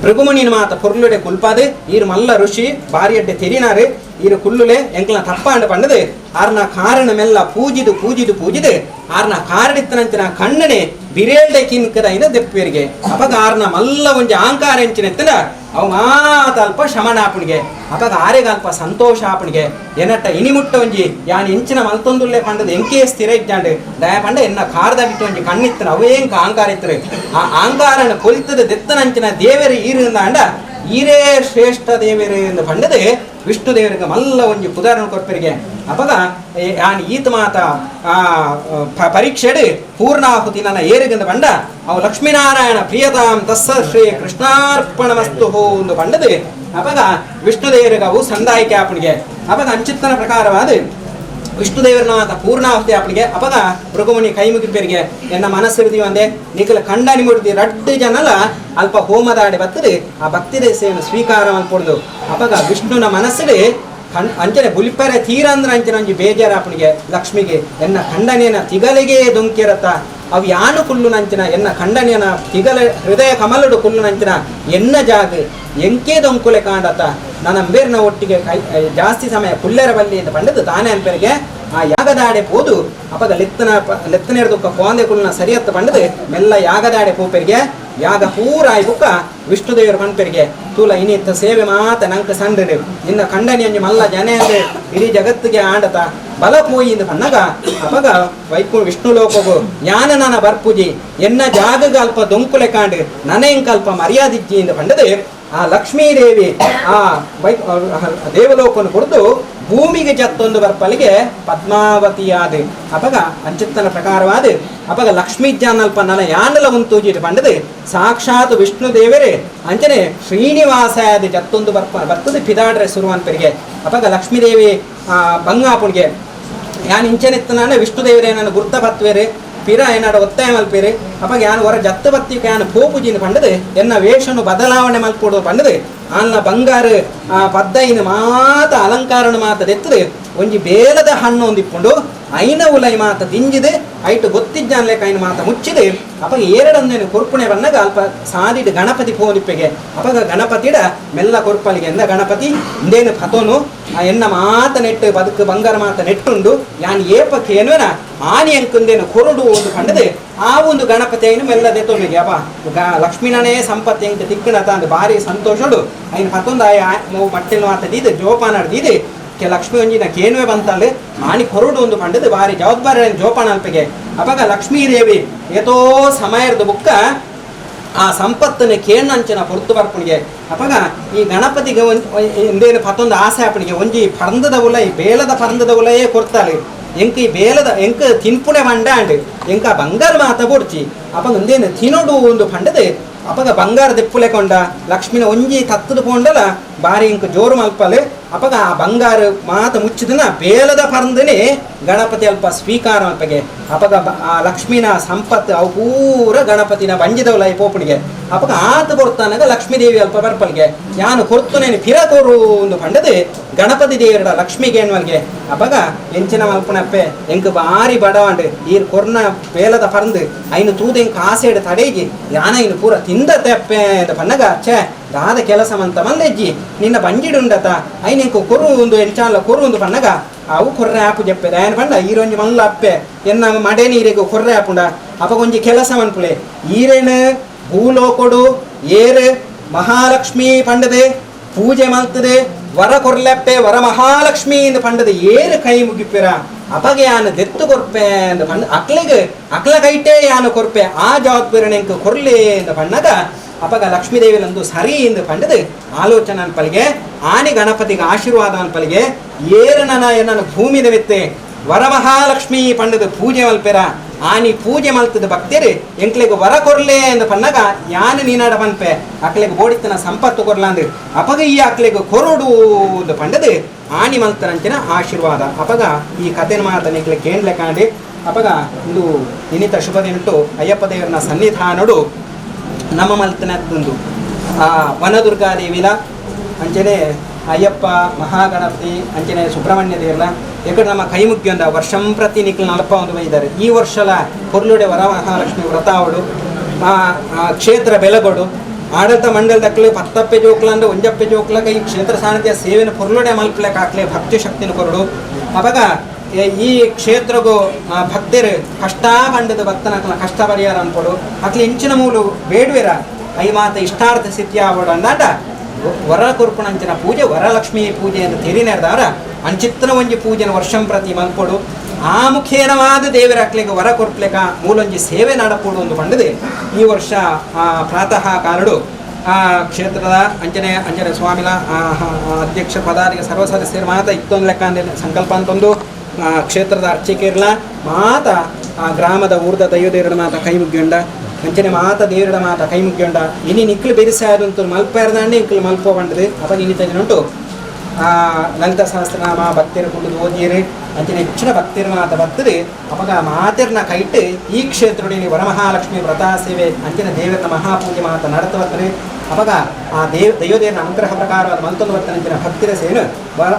ಭೃಗುಮುನಿನ ಮಾತ ಪೊರ್ಲುಡೆ ಕುಲ್ಪಾದೆ ಈರು ಮಲ್ಲ ಋಷಿ ಬಾರಿಯಡ್ಡೆ ತೆರಿನಾರು ಈರು ಕುಲ್ಲುಲೆ ಎಂಕ್ಲ ತಪ್ಪಾಂಡ ಪಂಡದು ಆರ್ನ ಕಾರಣ ಮೆಲ್ಲ ಪೂಜಿದು ಪೂಜಿದು ಪೂಜಿದು ಆರ್ನ ಕಾರಡಿತ್ತನಂಚಿನ ಕಣ್ಣನೆ ಬಿರೇಲ್ಡೆ ಕಿನ್ಕದ ಇನ ದೆಪ್ಪೇರಿಗೆ ಅಪಗ ಆರ್ನ ಮಲ್ಲ ಒಂಜಿ ಆಂಕಾರ ಎಂಚಿನೆತ್ತನ ಅವು ಮಾತ ಅಲ್ಪ ಶಮನಾಪುಣಿಗೆ ಅಪಗ ಆರೆಗ ಅಲ್ಪ ಸಂತೋಷ ಆಪುಣಿಗೆ ಎನ್ನಟ್ಟ ಇನಿಮುಟ್ಟ ಒಂಜಿ ಯಾನ್ ಎಂಚಿನ ಮಲ್ತೊಂದುಲ್ಲೆ ಪಂಡದ ಎಂಕೇ ಸ್ಥಿರ ಇದ್ದಾಂಡು ದಯ ಪಂಡ ಎನ್ನ ಕಾರ್ದಾಗಿಟ್ಟು ಒಂಜಿ ಕಣ್ಣಿತ್ತನ ಅವೇಂಕ ಆಂಕಾರ ಇತ್ತರು ಆ ಆಂಕಾರನ ಕೊಲಿತದ ದೆತ್ತನಂಚಿನ ದೇವರು ಈರಿಂದ ಅಂಡ ಈರೇ ಶ್ರೇಷ್ಠ ದೇವರು ಎಂದು ಪಂಡದೆ ವಿಷ್ಣು ದೇವರಿಗೆ ಮಲ್ಲ ಒಂಜಿ ಪುದಾರಣ ಕೊರ್ಪರಿಗೆ ಅಪಗ ಯಾನ್ ಈತ ಮಾತ ಆ ಪರೀಕ್ಷೆಡು ಪೂರ್ಣಾಹುತಿ ನನ್ನ ಏರಿಗೆಂದು ಪಂಡ ಅವು ಲಕ್ಷ್ಮೀನಾರಾಯಣ ಪ್ರಿಯತಾಂ ತಸ್ಸ ಶ್ರೀ ಕೃಷ್ಣಾರ್ಪಣಮಸ್ತು ಎಂದು ಪಂಡದೆ ಅಪಗ ವಿಷ್ಣುದೇವರಿಗೆ ಅವು ಸಂದಾಯಿಕೆ ಆಪಣಿಗೆ ಅಪಗ ಅಂಚಿತ್ತನ ಪ್ರಕಾರವಾದ ವಿಷ್ಣುದೇವರನ ಮಾತ ಪೂರ್ಣಾಹುತಿ ಆಪಣಿಗೆ ಅಪಗ ಭೃಗುಮುನಿ ಕೈ ಮುಗಿಪೇರಿಗೆ ಎನ್ನ ಮನಸ್ಸಿರ್ದಿ ಒಂದೇ ನಿಖಲ ಕಂಡ ನಿಮುಡ್ದಿ ರಡ್ಡು ಜನಲ ಅಲ್ಪ ಹೋಮದಾಡೆ ಬತ್ತದು ಆ ಭಕ್ತಿ ಸೇವೆಯನ್ನು ಸ್ವೀಕಾರ ಮಲ್ಪೊಡ್ದು ಅಪಗ ವಿಷ್ಣುನ ಮನಸ್ಸಿಡು ಕಣ್ ಅಂಚನೆ ಬುಲಿಪರೆ ತೀರಂದ್ರ ಅಂಚನೆ ಒಂಜಿ ಬೇಜಾರಾಪಣಿಗೆ ಲಕ್ಷ್ಮಿಗೆ ಎನ್ನ ಖಂಡನೇನ ತಿಗಲಿಗೆ ದೊಂಕಿರತ್ತ ಅವು ಯಾನು ಕುಲ್ಲು ನಂಚಿನ ಎನ್ನ ಖಂಡನೇನ ತಿಗಲ ಹೃದಯ ಕಮಲಡು ಕುಲ್ಲು ನಂಚಿನ ಎನ್ನ ಜಾಗ ಎಂಕೆ ದೊಂಕುಲೆ ಕಾಂಡತ ನನ್ನ ಅಂಬೇರ್ನ ಒಟ್ಟಿಗೆ ಕೈ ಜಾಸ್ತಿ ಸಮಯ ಕುಲ್ಲೆರ ಬಲ್ಲಿ ಅಂತ ಪಂಡದು ತಾನೇ ಅನ್ಪರಿಗೆ ಆ ಯಾಗದಾಡೆ ಪೋದು ಅಪಗ ಲೆತ್ತನ ಲೆತ್ತನೇರ್ದುಕ್ಕ ಕೋಂದೆ ಕುಲ್ಲನ ಸರಿಯತ್ತ ಪಂಡದು ಮೆಲ್ಲ ಯಾಗದಾಡೆ ಪೋಪೆರಿಗೆ ಯಾಗ ಪೂರಾಯಿ ಬುಕ್ಕ ವಿಷ್ಣುದೇವರು ಪನ್ಪೆರಿಗೆ ತೂಲ ಇನಿತ್ತ ಸೇವೆ ಮಾತ ನಂಕ ಸಂಡ್ರಿ ನಿನ್ನ ಖಂಡನೆಯಂಜಿ ಮಲ್ಲ ಜನ ಅಂದ್ರೆ ಇಡೀ ಜಗತ್ತಿಗೆ ಆಂಡತ ಬಲ ಪೋಯಿ ಪನ್ನಗ ಅಪಗ ವೈಕು ವಿಷ್ಣು ಲೋಕಗು ಜ್ಞಾನ ನನ ಬರ್ಪುಜಿ ಎನ್ನ ಜಾಗಗ ಅಲ್ಪ ದೊಂಕುಲೆ ಕಾಂಡು ನನೆಂಕಲ್ಪ ಮರ್ಯಾದಿಜ್ಜಿ ಇಂದ ಪಂಡದು ಆ ಲಕ್ಷ್ಮೀದೇವಿ ಆ ವೈ ದೇವಲೋಕನು ಕುರಿತು ಭೂಮಿಗೆ ಜತ್ತೊಂದು ಬರ್ಪಲಿಗೆ ಪದ್ಮಾವತಿಯಾದ ಅಪಗ ಅಂಚಿತ್ತನ ಪ್ರಕಾರವಾದ ಅಪಗ ಲಕ್ಷ್ಮೀ ಜಾನಲ್ಪ ನನ ಯಾನಲ ಉಂತೂಜಿಟ್ ಪಂಡದು ಸಾಕ್ಷಾತ್ ವಿಷ್ಣು ದೇವರೇ ಅಂಚನೆ ಶ್ರೀನಿವಾಸಾದ ಜತ್ತೊಂದು ಬರ್ಪ ಬರ್ತದೆ ಪಿದಾಡ್ರೆ ಸುರುವನ್ಪರಿಗೆ ಅಪಗ ಲಕ್ಷ್ಮೀದೇವಿ ಆ ಬಂಗಾಪುಣಿಗೆ ಯಾನ್ ಇಂಚನೆತ್ತನಾನ ವಿಷ್ಣುದೇವರೇ ನನ್ನ ಗುರ್ತ ಬತ್ವೇರೆ ಪಿರ ಏನಾಡ ಒತ್ತಾಯ ಮಲ್ಪೇರೆ ಅಪಗ ಯಾನ್ ಹೊರ ಜತ್ತ ಬತ್ತಿಗೆ ಯಾನ್ ಪೋಪುಜಿನ ಪಂಡದು ಎನ್ನ ವೇಷನು ಬದಲಾವಣೆ ಮಲ್ಪೊಡು ಪಂಡದು ಆನ್ನ ಬಂಗಾರು ಆ ಪದ್ದೈನ ಮಾತ ಅಲಂಕಾರನ ಮಾತ ದೆತ್ತದು ಒಂಜಿ ಬೇಲದ ಹಣ್ಣು ಒಂದಿಪ್ಪುಂಡು ಐನ ಉಲೈ ಮಾತ ದಿಂಜಿದು ಐಟು ಗೊತ್ತಿಜ್ಜಾನ್ಲೆಕ್ಕ ಐನ ಮಾತ ಮುಚ್ಚಿದು ಅಪಗ ಏರಡಂದೇನು ಕೊರ್ಪುಣೆ ಬನ್ನಗ ಅಲ್ಪ ಸಾದಿಡು ಗಣಪತಿ ಪೋನಿಪ್ಪೆಗೆ ಅಪಗ ಗಣಪತಿಡ ಮೆಲ್ಲ ಕೊರ್ಪಲಿಗೆ ಎಂದ ಗಣಪತಿ ಇಂದೇನು ಫತೋನು ಆ ಎನ್ನ ಮಾತ ನೆಟ್ಟು ಬದುಕು ಬಂಗಾರ ಮಾತ ನೆಟ್ಟುಂಡು ಯಾನ್ ಏಪಕ್ಕೇನುವೆನ ಆನಿ ಅಂಕುಂದೇನು ಕೊರಡು ಒಂದು ಕಂಡದೆ ಆ ಒಂದು ಗಣಪತಿ ಐನು ಮೆಲ್ಲದೆ ತೊನ್ನಿಗೆ ಅಪ್ಪ ಲಕ್ಷ್ಮೀನನೇ ಸಂಪತ್ತಿ ಎಂಕ ತಿಕ್ಕಣತ ಅಂದ್ ಭಾರಿ ಸಂತೋಷಡು ಐನು ಪತ್ತೊಂದು ಆಯ ಮಟ್ಟೆಲ್ ಮಾತ ದೀದು ಜೋಪಾನ ದೀದು ಕೆ ಲಕ್ಷ್ಮಿ ಒಂಜಿನ ಕೇನುವೆ ಬಂತಲ್ಲಿ ಆನಿ ಕೊರಡು ಒಂದು ಪಂಡದು ಭಾರಿ ಜವಾಬ್ದಾರಿ ಜೋಪಾನ ಅಲ್ಪಿಗೆ ಅಪಗ ಲಕ್ಷ್ಮೀದೇವಿ ಏತೋ ಸಮಯದ ಬುಕ್ಕ ಆ ಸಂಪತ್ತನ್ನು ಕೇಣಂಚಿನ ಹೊರತು ಬರ್ಪುಣಿಗೆ ಅಪಗ ಈ ಗಣಪತಿಗೆ ಎಂದೇನು ಪತ್ತೊಂದು ಆಸೆ ಆಪಣಿಗೆ ಒಂಜಿ ಪರಂದದ ಉಲೈ ಬೇಲದ ಪರಂದದ ಉಲಯೇ ಕೊರ್ತಾಳೆ ಎಂಕ ಈ ಬೇಲದ ಎಂಕ ತಿನ್ಪುಣೆ ಬಂಡಾಂಡ್ ಎಂಕ ಬಂಗಾರ ಮಾತ ಬೊಡ್ಚಿ ಅಪಗ ಒಂದೇನು ತಿನೋಡು ಒಂದು ಪಂಡದೆ ಅಪಗ ಬಂಗಾರ ದೆಪ್ಪುಲೆ ಕೊಂಡ ಲಕ್ಷ್ಮಿನ ಒಂಜಿ ತತ್ತದ ಪೋಂಡಲ ಬಾರಿ ಇಂಕ ಜೋರು ಮಲ್ಪಲೆ ಅಪಗ ಆ ಬಂಗಾರ ಮಾತ ಮುಚ್ಚಿದನ ಬೇಲದ ಪರಂದನೆ Ganapati ಅಲ್ಪ ಸ್ವೀಕಾರ ಅಲ್ಪಗೆ ಅಪಗ ಆ ಲಕ್ಷ್ಮೀನ ಸಂಪತ್ತು ಅವು ಪೂರ ಗಣಪತಿನ ಬಂಜಿದವಲ ಈ ಪೋಪುಣಿಗೆ ಅಪಗ ಆತ ಕೊಡ್ತಾನಾಗ ಲಕ್ಷ್ಮೀದೇವಿ ಅಲ್ಪ ಬರ್ಪಲ್ಗೆ ಯಾನು ಕೊರ್ತು ನೇನು ಫಿರ ಕೊರು ಒಂದು ಪಂಡದು ಗಣಪತಿ ದೇವರ ಲಕ್ಷ್ಮಿಗೆ ಎನ್ವಲ್ಗೆ ಅಪಗ ಎಂಚಿನ ಮಲ್ಪುನಪ್ಪೆ ಎಂಕ್ ಬಾರಿ ಬಡವಾಂಡು ಈರ್ ಕೊರ್ನ ಬೇಲದ ಪರಂದು ಐನು ತೂದು ಎಂಕ್ ಆಸೆಡ್ ತಡೇಜಿ ಯಾನ ಐನು ಪೂರ ತಿಂದ ತೆಪ್ಪೆ ಅಂತ ಪನ್ನಗ ಛೇ ದಾದ ಕೆಲಸ ಮಂತ ಮಂದೆಜ್ಜಿ ನಿನ್ನ ಬಂಜಿಡುಂಡತ ಐನ್ ಎಂಕ್ ಕೊರು ಒಂದು ಎಂಚಾಲ ಕೊರು ಒಂದು ಪನ್ನಗ ಅವು ಕೊರ್ರೆ ಆಪು ಜಪ್ಪೆ ದಯನ ಪಂಡ ಈರೊಂಜಿ ಮಲ್ಲ ಅಪ್ಪೆ ಎನ್ನ ಮಡೆ ನೀರಿಗೆ ಕೊರ್ರೆ ಆಪುಂಡ ಅಪಗೊಂಜಿ ಕೆಲಸ ಮನ್ಪುಲೆ ಈರೇನು ಭೂಲೋಕೊಡು ಏರು ಮಹಾಲಕ್ಷ್ಮೀ ಪಂಡದೆ ಪೂಜೆ ಮಲ್ತದೆ ವರ ಕೊರ್ಲೆಪ್ಪೆ ವರ ಮಹಾಲಕ್ಷ್ಮಿ ಎಂದು ಪಂಡದ ಏರು ಕೈ ಮುಗಿಪಿರ ಅಪಗೆ ಯಾನು ದೆತ್ತು ಕೊರ್ಪೆ ಅಂದ ಪಂಡ ಅಕ್ಲೆಗ್ ಅಕ್ಲ ಕೈಟೇ ಯಾನು ಕೊರ್ಪೆ ಆ ಜವಾಬ್ದಾರಿ ಕೊರ್ಲೆ ಎಂದು ಪಣ್ಣಗ ಅಪಗ ಲಕ್ಷ್ಮೀದೇವಿಲಂದು ಸರಿ ಎಂದು ಪಂಡದು ಆಲೋಚನೆ ಅನ್ಪಲಿಗೆ ಆನೆ ಗಣಪತಿಗೆ ಆಶೀರ್ವಾದ ಅನ್ಪಲಿಗೆ ಏರನನ ಎನ್ನನು ಭೂಮಿದ ಮಿತ್ತೆ ವರಮಹಾಲಕ್ಷ್ಮಿ ಪಂಡದ ಪೂಜೆ ಮಲ್ಪೆರ ಆನಿ ಪೂಜೆ ಮಲ್ತದ ಭಕ್ತರು ಎಂಕ್ಲೆಗ್ ವರ ಕೊರ್ಲೆ ಎಂದು ಪನ್ನಗ ಯಾನು ನೀನಾಡ ಪನ್ಪೆ ಅಕ್ಲೆಗ್ ಬೋಡಿತ್ತನ ಸಂಪತ್ತು ಕೊರ್ಲಾಂದು ಅಪಗ ಈ ಅಕ್ಲೆಗ್ ಕೊರೊಡು ಎಂದು ಪಂಡದು ಆನಿ ಮಲ್ತನಂಚಿನ ಆಶೀರ್ವಾದ. ಅಪಗ ಈ ಕಥೆನ ಮಾತನ ಎಂಕ್ಲೆ ಕೇಂದ್ಲೆ ಕಾಂಡಿ ಅಪಗ ಇಂದು ಇನಿತ ಶುಭ ದಿನಟು ಅಯ್ಯಪ್ಪ ದೇವರನ ಸನ್ನಿಧಾನಡು ನಮ್ಮ ಮಲ್ತನದ್ದುಂದು ಆ ವನದುರ್ಗಾದೇವಿಲ ಅಂಚನೆ ಅಯ್ಯಪ್ಪ ಮಹಾಗಣಪತಿ ಅಂಚನೆ ಸುಬ್ರಹ್ಮಣ್ಯ ದೇವರ ಎಕಡೆ ನಮ್ಮ ಕೈ ಮುಗ್ಯೊಂದ ವರ್ಷಂ ಪ್ರತಿ ನಿಕ್ಲು ನಲಪ ಒಂದು ಬೈದಾರೆ ಈ ವರ್ಷಲ ಕೊರ್ಲುಡೆ ವರ ಮಹಾಲಕ್ಷ್ಮಿ ವ್ರತ ಅವಡು ಆ ಕ್ಷೇತ್ರ ಬೆಲಗೊಡು ಆಡಳಿತ ಮಂಡಲದಕ್ಲು ಪತ್ತಪ್ಪೆ ಜೋಕ್ಲ ಅಂದ್ರೆ ಒಂಜಪ್ಪೆ ಜೋಕ್ಲಕ ಈ ಕ್ಷೇತ್ರ ಸಾನ್ನಿಧ್ಯ ಸೇವೆನ ಪೊರ್ಲುಡೆ ಮಲ್ಪಲೆಕ್ ಹಾಕ್ಲೆ ಭಕ್ತಿ ಶಕ್ತಿನ ಕೊರಡು. ಅವಾಗ ಈ ಕ್ಷೇತ್ರಗೂ ಭಕ್ತರು ಕಷ್ಟ ಪಂಡದ ಭಕ್ತನ ಕಷ್ಟ ಪರಿಹಾರ ಅನ್ಕೊಡು ಅಕ್ಲೆ ಇಂಚಿನ ಮೂಲು ಬೇಡುವೆರ I ಮಾತ ಇಷ್ಟಾರ್ಥ ಸಿದ್ಧಿ ಆವಡು ಅಂದಾಟ ವರ ಕೊರ್ಪುಣಂಚಿನ ಪೂಜೆ ವರಲಕ್ಷ್ಮೀ ಪೂಜೆ ಅಂತ ತೆರಿನೆರ್ದಾರ ಅಂಚಿತ್ತನ ಒಂಜಿ ಪೂಜೆನ ವರ್ಷಂ ಪ್ರತಿ ಮಲ್ಪೊಡು ಆ ಮುಖೇನವಾದ ದೇವರ ಅಕ್ಲೆಗೆ ವರ ಕೊರ್ಪ್ಲೆಕ ಮೂಲೊಂಜಿ ಸೇವೆ ನಡಪೋಡು ಒಂದು ಪಂಡದೆ ಈ ವರ್ಷ ಆ ಪ್ರಾತಃ ಕಾಲಡು ಆ ಕ್ಷೇತ್ರದ ಅಂಚನೆ ಅಂಚನೆ ಸ್ವಾಮಿಲ ಅಧ್ಯಕ್ಷ ಪದಾಧಿಕ ಸರ್ವ ಸದಸ್ಯರ ಮಾತ ಇತ್ತೊಂದು ಲೆಕ್ಕ ಅಂದ್ರೆ ಸಂಕಲ್ಪ ಅಂತಂದು ಆ ಕ್ಷೇತ್ರದ ಅರ್ಚಕಿರ್ಲ ಮಾತ ಆ ಗ್ರಾಮದ ಊರ್ದ ದೈವದೇವರ ಮಾತ ಕೈ ಮುಗ್ಯೊಂಡ ಅಂಚನೆ ಮಾತ ದೇವರ ಮಾತ ಕೈ ಮುಗ್ಯೊಂಡ ಇನಿ ನಿಕ್ಲು ಬೆರಿಸಾದಂತ ಮಲ್ಪೆರ್ದಾಂಡೆ ಇಂಕ್ಲು ಮಲ್ಪೋ ಬಂಡದು ಅಪ್ಪ ನಿನ್ನಿತ ಉಂಟು ಆ ಲಲಿತ ಸಹಸ್ರನಾಮ ಭಕ್ತಿಯರ ಕುಂಡು ಓದಿಯರು ಅಂಚನೆ ಹೆಚ್ಚಿನ ಭಕ್ತಿಯರ ಮಾತ ಬರ್ತದೆ ಅಪಗ ಮಾತೆರ್ನ ಕೈಟ್ ಈ ಕ್ಷೇತ್ರದಲ್ಲಿ ವರಮಹಾಲಕ್ಷ್ಮಿ ವ್ರತ ಸೇವೆ ಅಂಚನೆ ದೇವರ ಮಹಾಪೂಜೆ ಮಾತ ನಡತ ಬರ್ತದೆ ಅಪಗ ಆ ದೈವದೇವರ ಅನುಗ್ರಹ ಪ್ರಕಾರವಾದ ಮಲ್ತೊಂದು ಬರ್ತನೆ ಅಂಚಿನ ಭಕ್ತಿರ ಸೇವೆ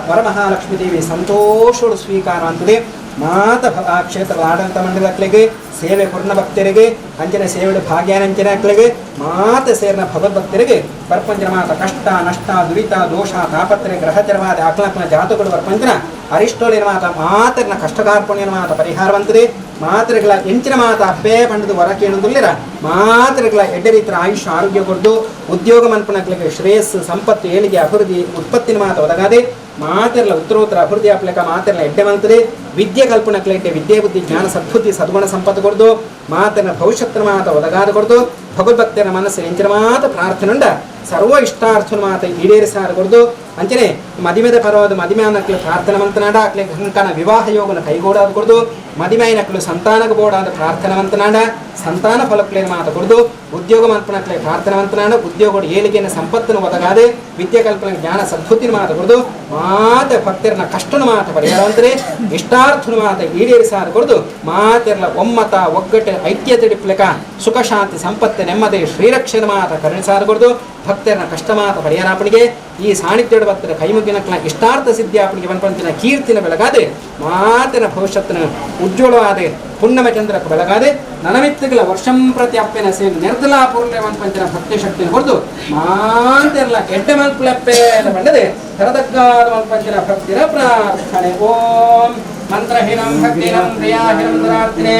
ವರಮಹಾಲಕ್ಷ್ಮೀ ದೇವಿ ಸಂತೋಷೋಡು ಸ್ವೀಕಾರ ಅಂತದೆ ಮಾತ ಆ ಕ್ಷೇತ್ರದ ಆಡಳಿತ ಮಂಡಲಕ್ಲೆಗೆ ಸೇವೆ ಕೊರ್ನ ಭಕ್ತರಿಗೆ ಅಂಚನೆ ಸೇವೆಡು ಭಾಗ್ಯಾನಂಚನೆ ಅಕ್ಲೆಗೆ ಮಾತ ಸೇರ್ನ ಭಗವದ್ಭಕ್ತರಿಗೆ ಬರ್ಪಂಚನ ಮಾತ ಕಷ್ಟ ನಷ್ಟ ದುರಿತ ದೋಷ ತಾಪತ್ರೆ ಗ್ರಹಚರವಾದ ಅಕ್ಲಕ್ನ ಜಾತಕಗಳು ಬರ್ಪಂಚನ ಅರಿಷ್ಟೋಳಿನ ಮಾತ ಮಾತರ್ನ ಕಷ್ಟಕಾರ್ಪಣ್ಯನ ಮಾತ ಪರಿಹಾರವಂತದೆ ಮಾತೃಗಳ ಎಂಚಿನ ಮಾತ ಅಪ್ಪೇ ಪಂಡದು ವರ ಕೇಳುದಿಲ್ಲರ ಮಾತೃಗಳ ಎಡ್ಡೆ ರೀತಿಯ ಆಯುಷ್ ಆರೋಗ್ಯ ಕೊಡ್ದು ಉದ್ಯೋಗ ಮನ್ಪನಕ್ಲಿಗೆ ಶ್ರೇಯಸ್ಸು ಸಂಪತ್ತು ಏಳಿಗೆ ಅಭಿವೃದ್ಧಿ ಉತ್ಪತ್ತಿನ ಮಾತ ಒದಗಾದೆ ಮಾತೆರ್ಲ ಉತ್ತರೋತ್ತರ ಅಭಿವೃದ್ಧಿ ಆಪ್ಲೆಕ ಮಾತೆರ್ಲ ಎಡ್ಡೆ ಮಂತದೆ ವಿದ್ಯೆ ಕಲ್ಪನಕ್ಲೆ ಎಡ್ಡೆ ವಿದ್ಯೆ ಬುದ್ಧಿ ಜ್ಞಾನ ಸದ್ಬುದ್ಧಿ ಸದ್ಗುಣ ಸಂಪತ್ತು ಕೊಡ್ದು ಮಾತನ ಭವಿಷ್ಯತ್ತಿನ ಮಾತ ಒದಗಾದ ಕೊಡ್ದು ಭಗವದ್ಭಕ್ತರ ಮನಸ್ಸು ಎಂಚಿನ ಮಾತ ಪ್ರಾರ್ಥನೆಂಡ ಸರ್ವ ಇಷ್ಟಾರ್ಥನ ಮಾತ ಈಡೇರಿಸಾರ ಕೊಡ್ದು ಅಂಚನೆ ಮದಿಮೆದ ಪರವಾದ ಮದಿಮೆ ಅನ್ನಕ್ಲು ಪ್ರಾರ್ಥನೆ ಮಂತನಾಡ ಅಕ್ಲೆ ಕಂಕಣ ವಿವಾಹ ಯೋಗನ ಕೈಗೂಡಾದ ಕೊಡ್ದು ಮದಿಮೈನಕ್ಲು ಸಂತಾನಕ ಬೋಡಾದ ಪ್ರಾರ್ಥನೆ ಮಂತನಾಡ ಸಂತಾನ ಫಲಕ್ಲೇನ ಮಾತ ಕೊಡ್ದು ಉದ್ಯೋಗ ಮನ್ಪನಕ್ಲೆ ಪ್ರಾರ್ಥನೆ ಮಂತನಾಡ ಉದ್ಯೋಗ ಏಳಿಗೆನ ಸಂಪತ್ತನ್ನು ಒದಗಾದೆ ವಿದ್ಯೆ ಕಲ್ಪನೆ ಜ್ಞಾನ ಸದ್ಬುದ್ಧಿನ ಮಾತ ಕೊಡ್ದು ಮಾತ ಭಕ್ತರನ ಕಷ್ಟನ ಮಾತ ಪರಿಹಾರವಂತರೆ ಇಷ್ಟಾರ್ಥನ ಮಾತ ಈಡೇರಿಸಾರ ಕೊಡ್ದು ಮಾತೆರ್ಲ ಒಮ್ಮತ ಒಗ್ಗಟ್ಟು ಐಕ್ಯತೆ ಡಿಪ್ಲಕ ಸುಖ ಶಾಂತಿ ಸಂಪತ್ತು ನೆಮ್ಮದಿ ಶ್ರೀರಕ್ಷಣ ಮಾತ ಕರುಣಿಸಾರ ಕೊಡ್ದು ಭಕ್ತರನ ಕಷ್ಟ ಮಾತ ಪರಿಹಾರಾಪಣಿಗೆ ಈ ಸಾಣಿತ್ಯದ ಭಕ್ತರ ಕೈಮುಗ್ಗಿನಕ್ಲ ಇಷ್ಟಾರ್ಥ ಸಿದ್ಧಾಪಣಿಗೆ ಬಂಪಂತಿನ ಕೀರ್ತಿನ ಬೆಳಗಾದೆ ಮಾತಿನ ಭವಿಷ್ಯತ್ತಿನ ಉಜ್ವಲವಾದ ಪುಣ್ಯಮ ಚಂದ್ರಕ್ಕೆ ಬೆಳಗಾದೆ ನನಮಿತ್ತುಗಳ ವರ್ಷಂ ಪ್ರತಿ ಅಪ್ಪೆನ ಸೇವೆ ನಿರ್ದಲಾ ಪೂರ್ಣ ಪಂಚಿನ ಭಕ್ತಿ ಶಕ್ತಿನ ಕೊಡ್ದು ಮಾಂತಿರ್ಲ ಎಡ್ಡೆ ಮಲ್ಪುಲಪ್ಪೆ ಬಂಡದೆ ತರದಗ್ಗಾದ ಮಲ್ಪಂಚಿನ ಭಕ್ತಿರ ಪ್ರಾರ್ಥನೆ. ಓಂ ಮಂತ್ರಹೀನಂ ಭಕ್ತಿನಂ ಕ್ರಿಯಾಹೀನಂ ದುರಾರ್ತಿನೇ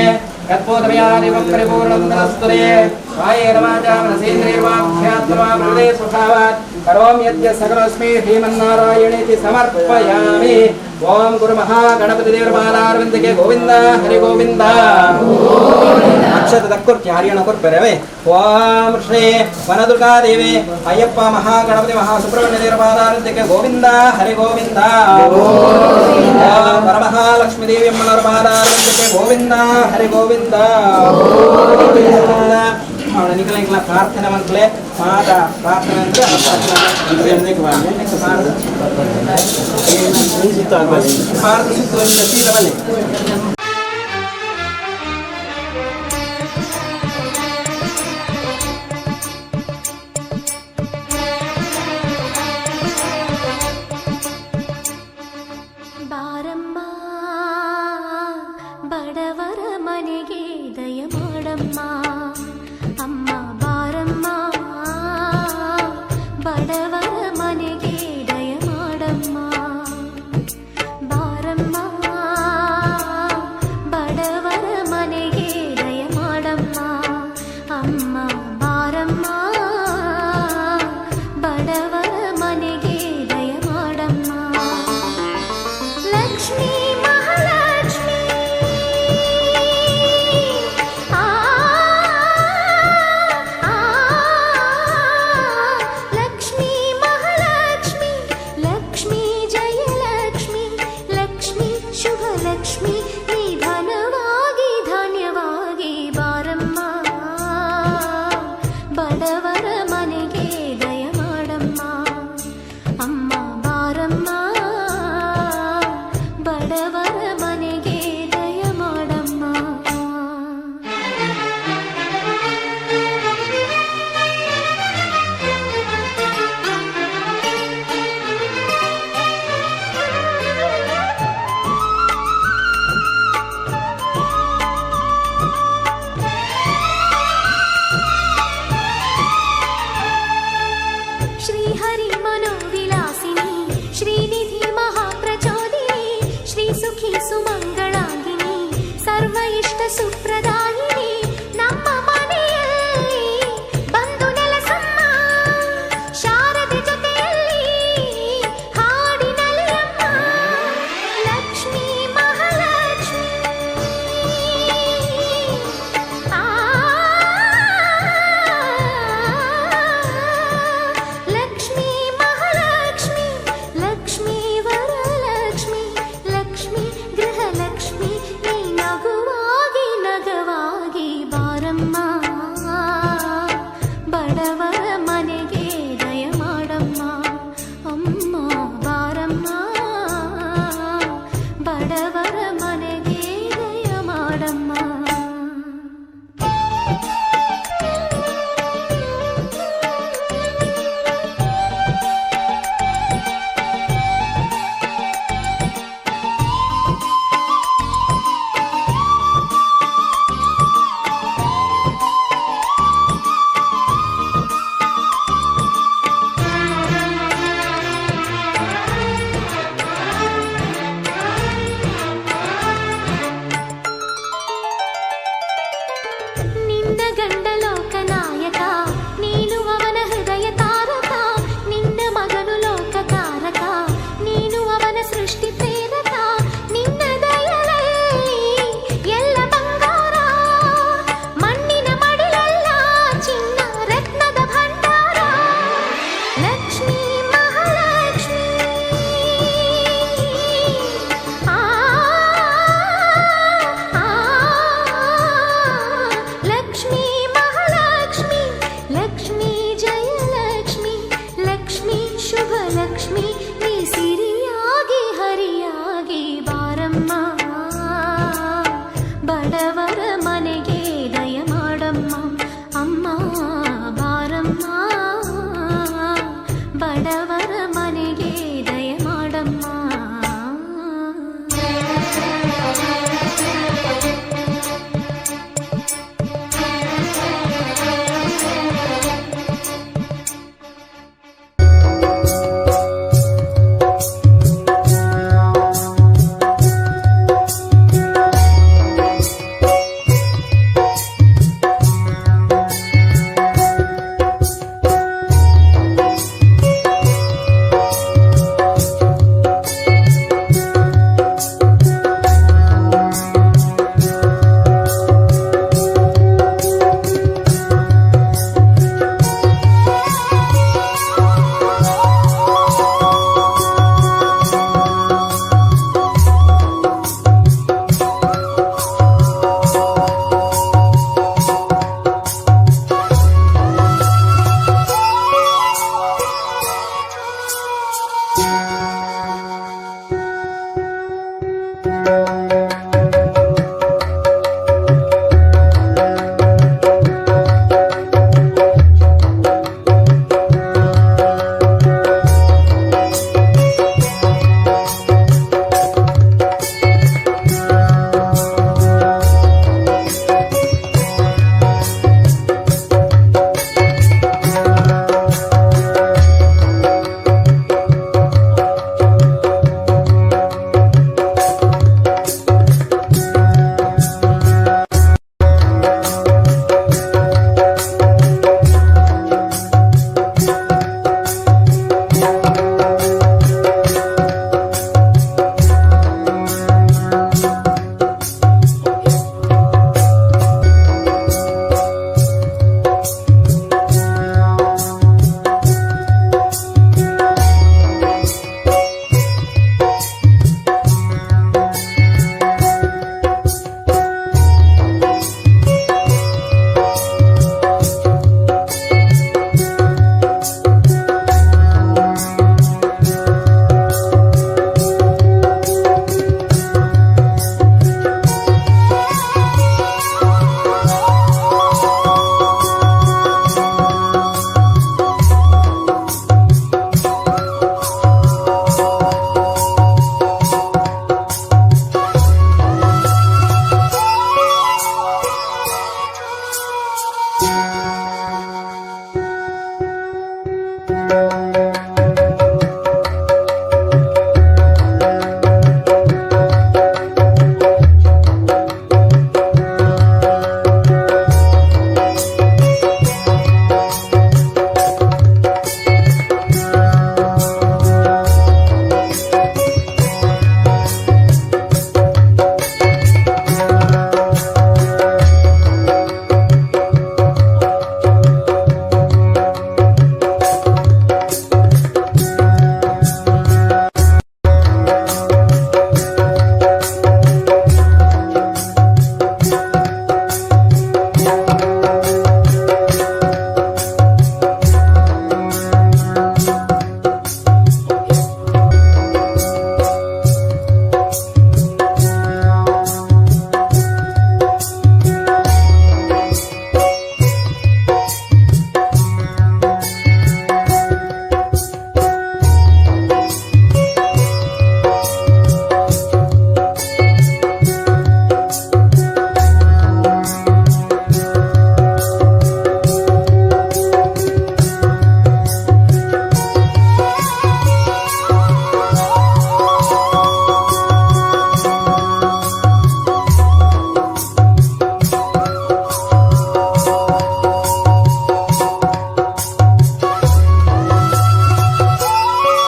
ಯತ್ಬೋಧಮಯಾದಿವಂ ಪರಿಪೂರ್ಣಂ ತನಸ್ತುತೆ ಕಾಯೇನ ವಾಚಾ ಮನಸೇಂದ್ರಿಯರ್ವಾಭ್ಯಾತ್ಮಾ ಹೃದಯ ಸ್ವಭಾವಾತ್ ಕರೋಮಿ ಯದ್ಯ ಸಕಲಸ್ಮೈ ಶ್ರೀಮನ್ನಾರಾಯಣೇತಿ ಸಮರ್ಪಯಾಮಿ. ಓಂ ಗುರು ಮಹಾಗಣಪತಿ ದೇವರ ಪಾದಾರವಿಂದಕ್ಕೆ ಗೋವಿಂದ ಹರಿ ಗೋವಿಂದ. ಅಕ್ಷತ ದಕ್ಕುರ್ತಿ ಹರಿಯಣ ಕೊರ್ಪೆರವೆ. ಓಂ ಶ್ರೀ ವನದುರ್ಗಾ ದೇವಿ ಅಯ್ಯಪ್ಪ ಮಹಾಗಣಪತಿ ಮಹಾಸುಬ್ರಹ್ಮಣ್ಯ ದೇವರ ಪಾದಾರವಿಂದಕ್ಕೆ ಗೋವಿಂದ ಹರಿ ಗೋವಿಂದ. ಓಂ ವರಮಹಾಲಕ್ಷ್ಮೀ ದೇವಿ ಅಮ್ಮನವರ ಪಾದಾರವಿಂದಕ್ಕೆ ಗೋವಿಂದ ಹರಿ ಗೋವಿಂದ. ಅವಳ ನಿಕಲ ನಿಕಲ ಪ್ರಾರ್ಥನೆ ಮನ್ಪಲೆ ಮಾತ ಪ್ರಾರ್ಥನೆ ಅಂದ್ರೆ ಭಾರತ ಸುತ್ತ ಒಂದು ಸೀದ ಬನ್ನಿ. ಬಾರಮ್ಮ, ಬಡವರ ಮನೆಗೆ ದಯ ಮಾಡಮ್ಮ. ಅಮ್ಮ ಬಾರಮ್ಮ, ಬಡವರ ಮನೆಗೆ ದಯ ಮಾಡಮ್ಮ. ಬಾರಮ್ಮ, ಬಡವರ ಮನೆಗೆ ದಯ ಮಾಡಮ್ಮ. ಅಮ್ಮ ಬಾರಮ್ಮ, ಬಡವರ ಮನೆಗೆ ದಯ ಮಾಡಮ್ಮ. ಲಕ್ಷ್ಮೀ ಮಹಾಲಕ್ಷ್ಮೀ, ಆ ಆ, ಲಕ್ಷ್ಮೀ ಮಹಾಲಕ್ಷ್ಮಿ, ಲಕ್ಷ್ಮೀ ಜಯಲಕ್ಷ್ಮಿ, ಲಕ್ಷ್ಮೀ ಶುಭ ಲಕ್ಷ್ಮಿ, ನಿಧನವಾಗಿ ಧನ್ಯವಾಗಿ ಬಾರಮ್ಮ. ಬಡವರ ಮನೆಗೆ ದಯ ಮಾಡಮ್ಮ. ಅಮ್ಮ ಬಾರಮ್ಮ, ಬಡವರ ಮನೆಗೆ ದಯ ಮಾಡಮ್ಮ. ಶ್ರೀಹರಿ ಮನೋವಿಲಾಸಿನಿ, ಶ್ರೀನಿಧಿ ಮಹಾಪ್ರಚೋದಿನಿ, ಶ್ರೀ ಸುಖಿ ಸುಮಂಗಳಾಂಗಿನಿ, ಸರ್ವ ಇಷ್ಟ ಸುಪ್ರದಾಯಿನಿ, ನಮ್ಮ ಮನೆಯಲ್ಲಿ ಬಂದು ನೆಲಸಮ್ಮ. ಶಾರದೆ ಜೊತೆಯಲ್ಲಿ ಹಾಡಿನಲಿಯಮ್ಮ. ಲಕ್ಷ್ಮೀ ಮಹಾಲಕ್ಷ್ಮೀ, ಆ ಲಕ್ಷ್ಮೀ ಮಹಾಲಕ್ಷ್ಮಿ, ಲಕ್ಷ್ಮೀ ವರಲಕ್ಷ್ಮಿ, ಲಕ್ಷ್ಮೀ ಗೃಹಲಕ್ಷ್ಮಿ, ನೀ ನಗುವಾಗಿ ನಗವಾಗಿ ಬಾರಮ್ಮ. ಬಡವರ ಮನೆಗೆ ದಯ ಮಾಡಮ್ಮ. ಅಮ್ಮ ಬಾರಮ್ಮ, ಬಡವರ ಮನೆಗೆ ದಯ ಮಾಡಮ್ಮ.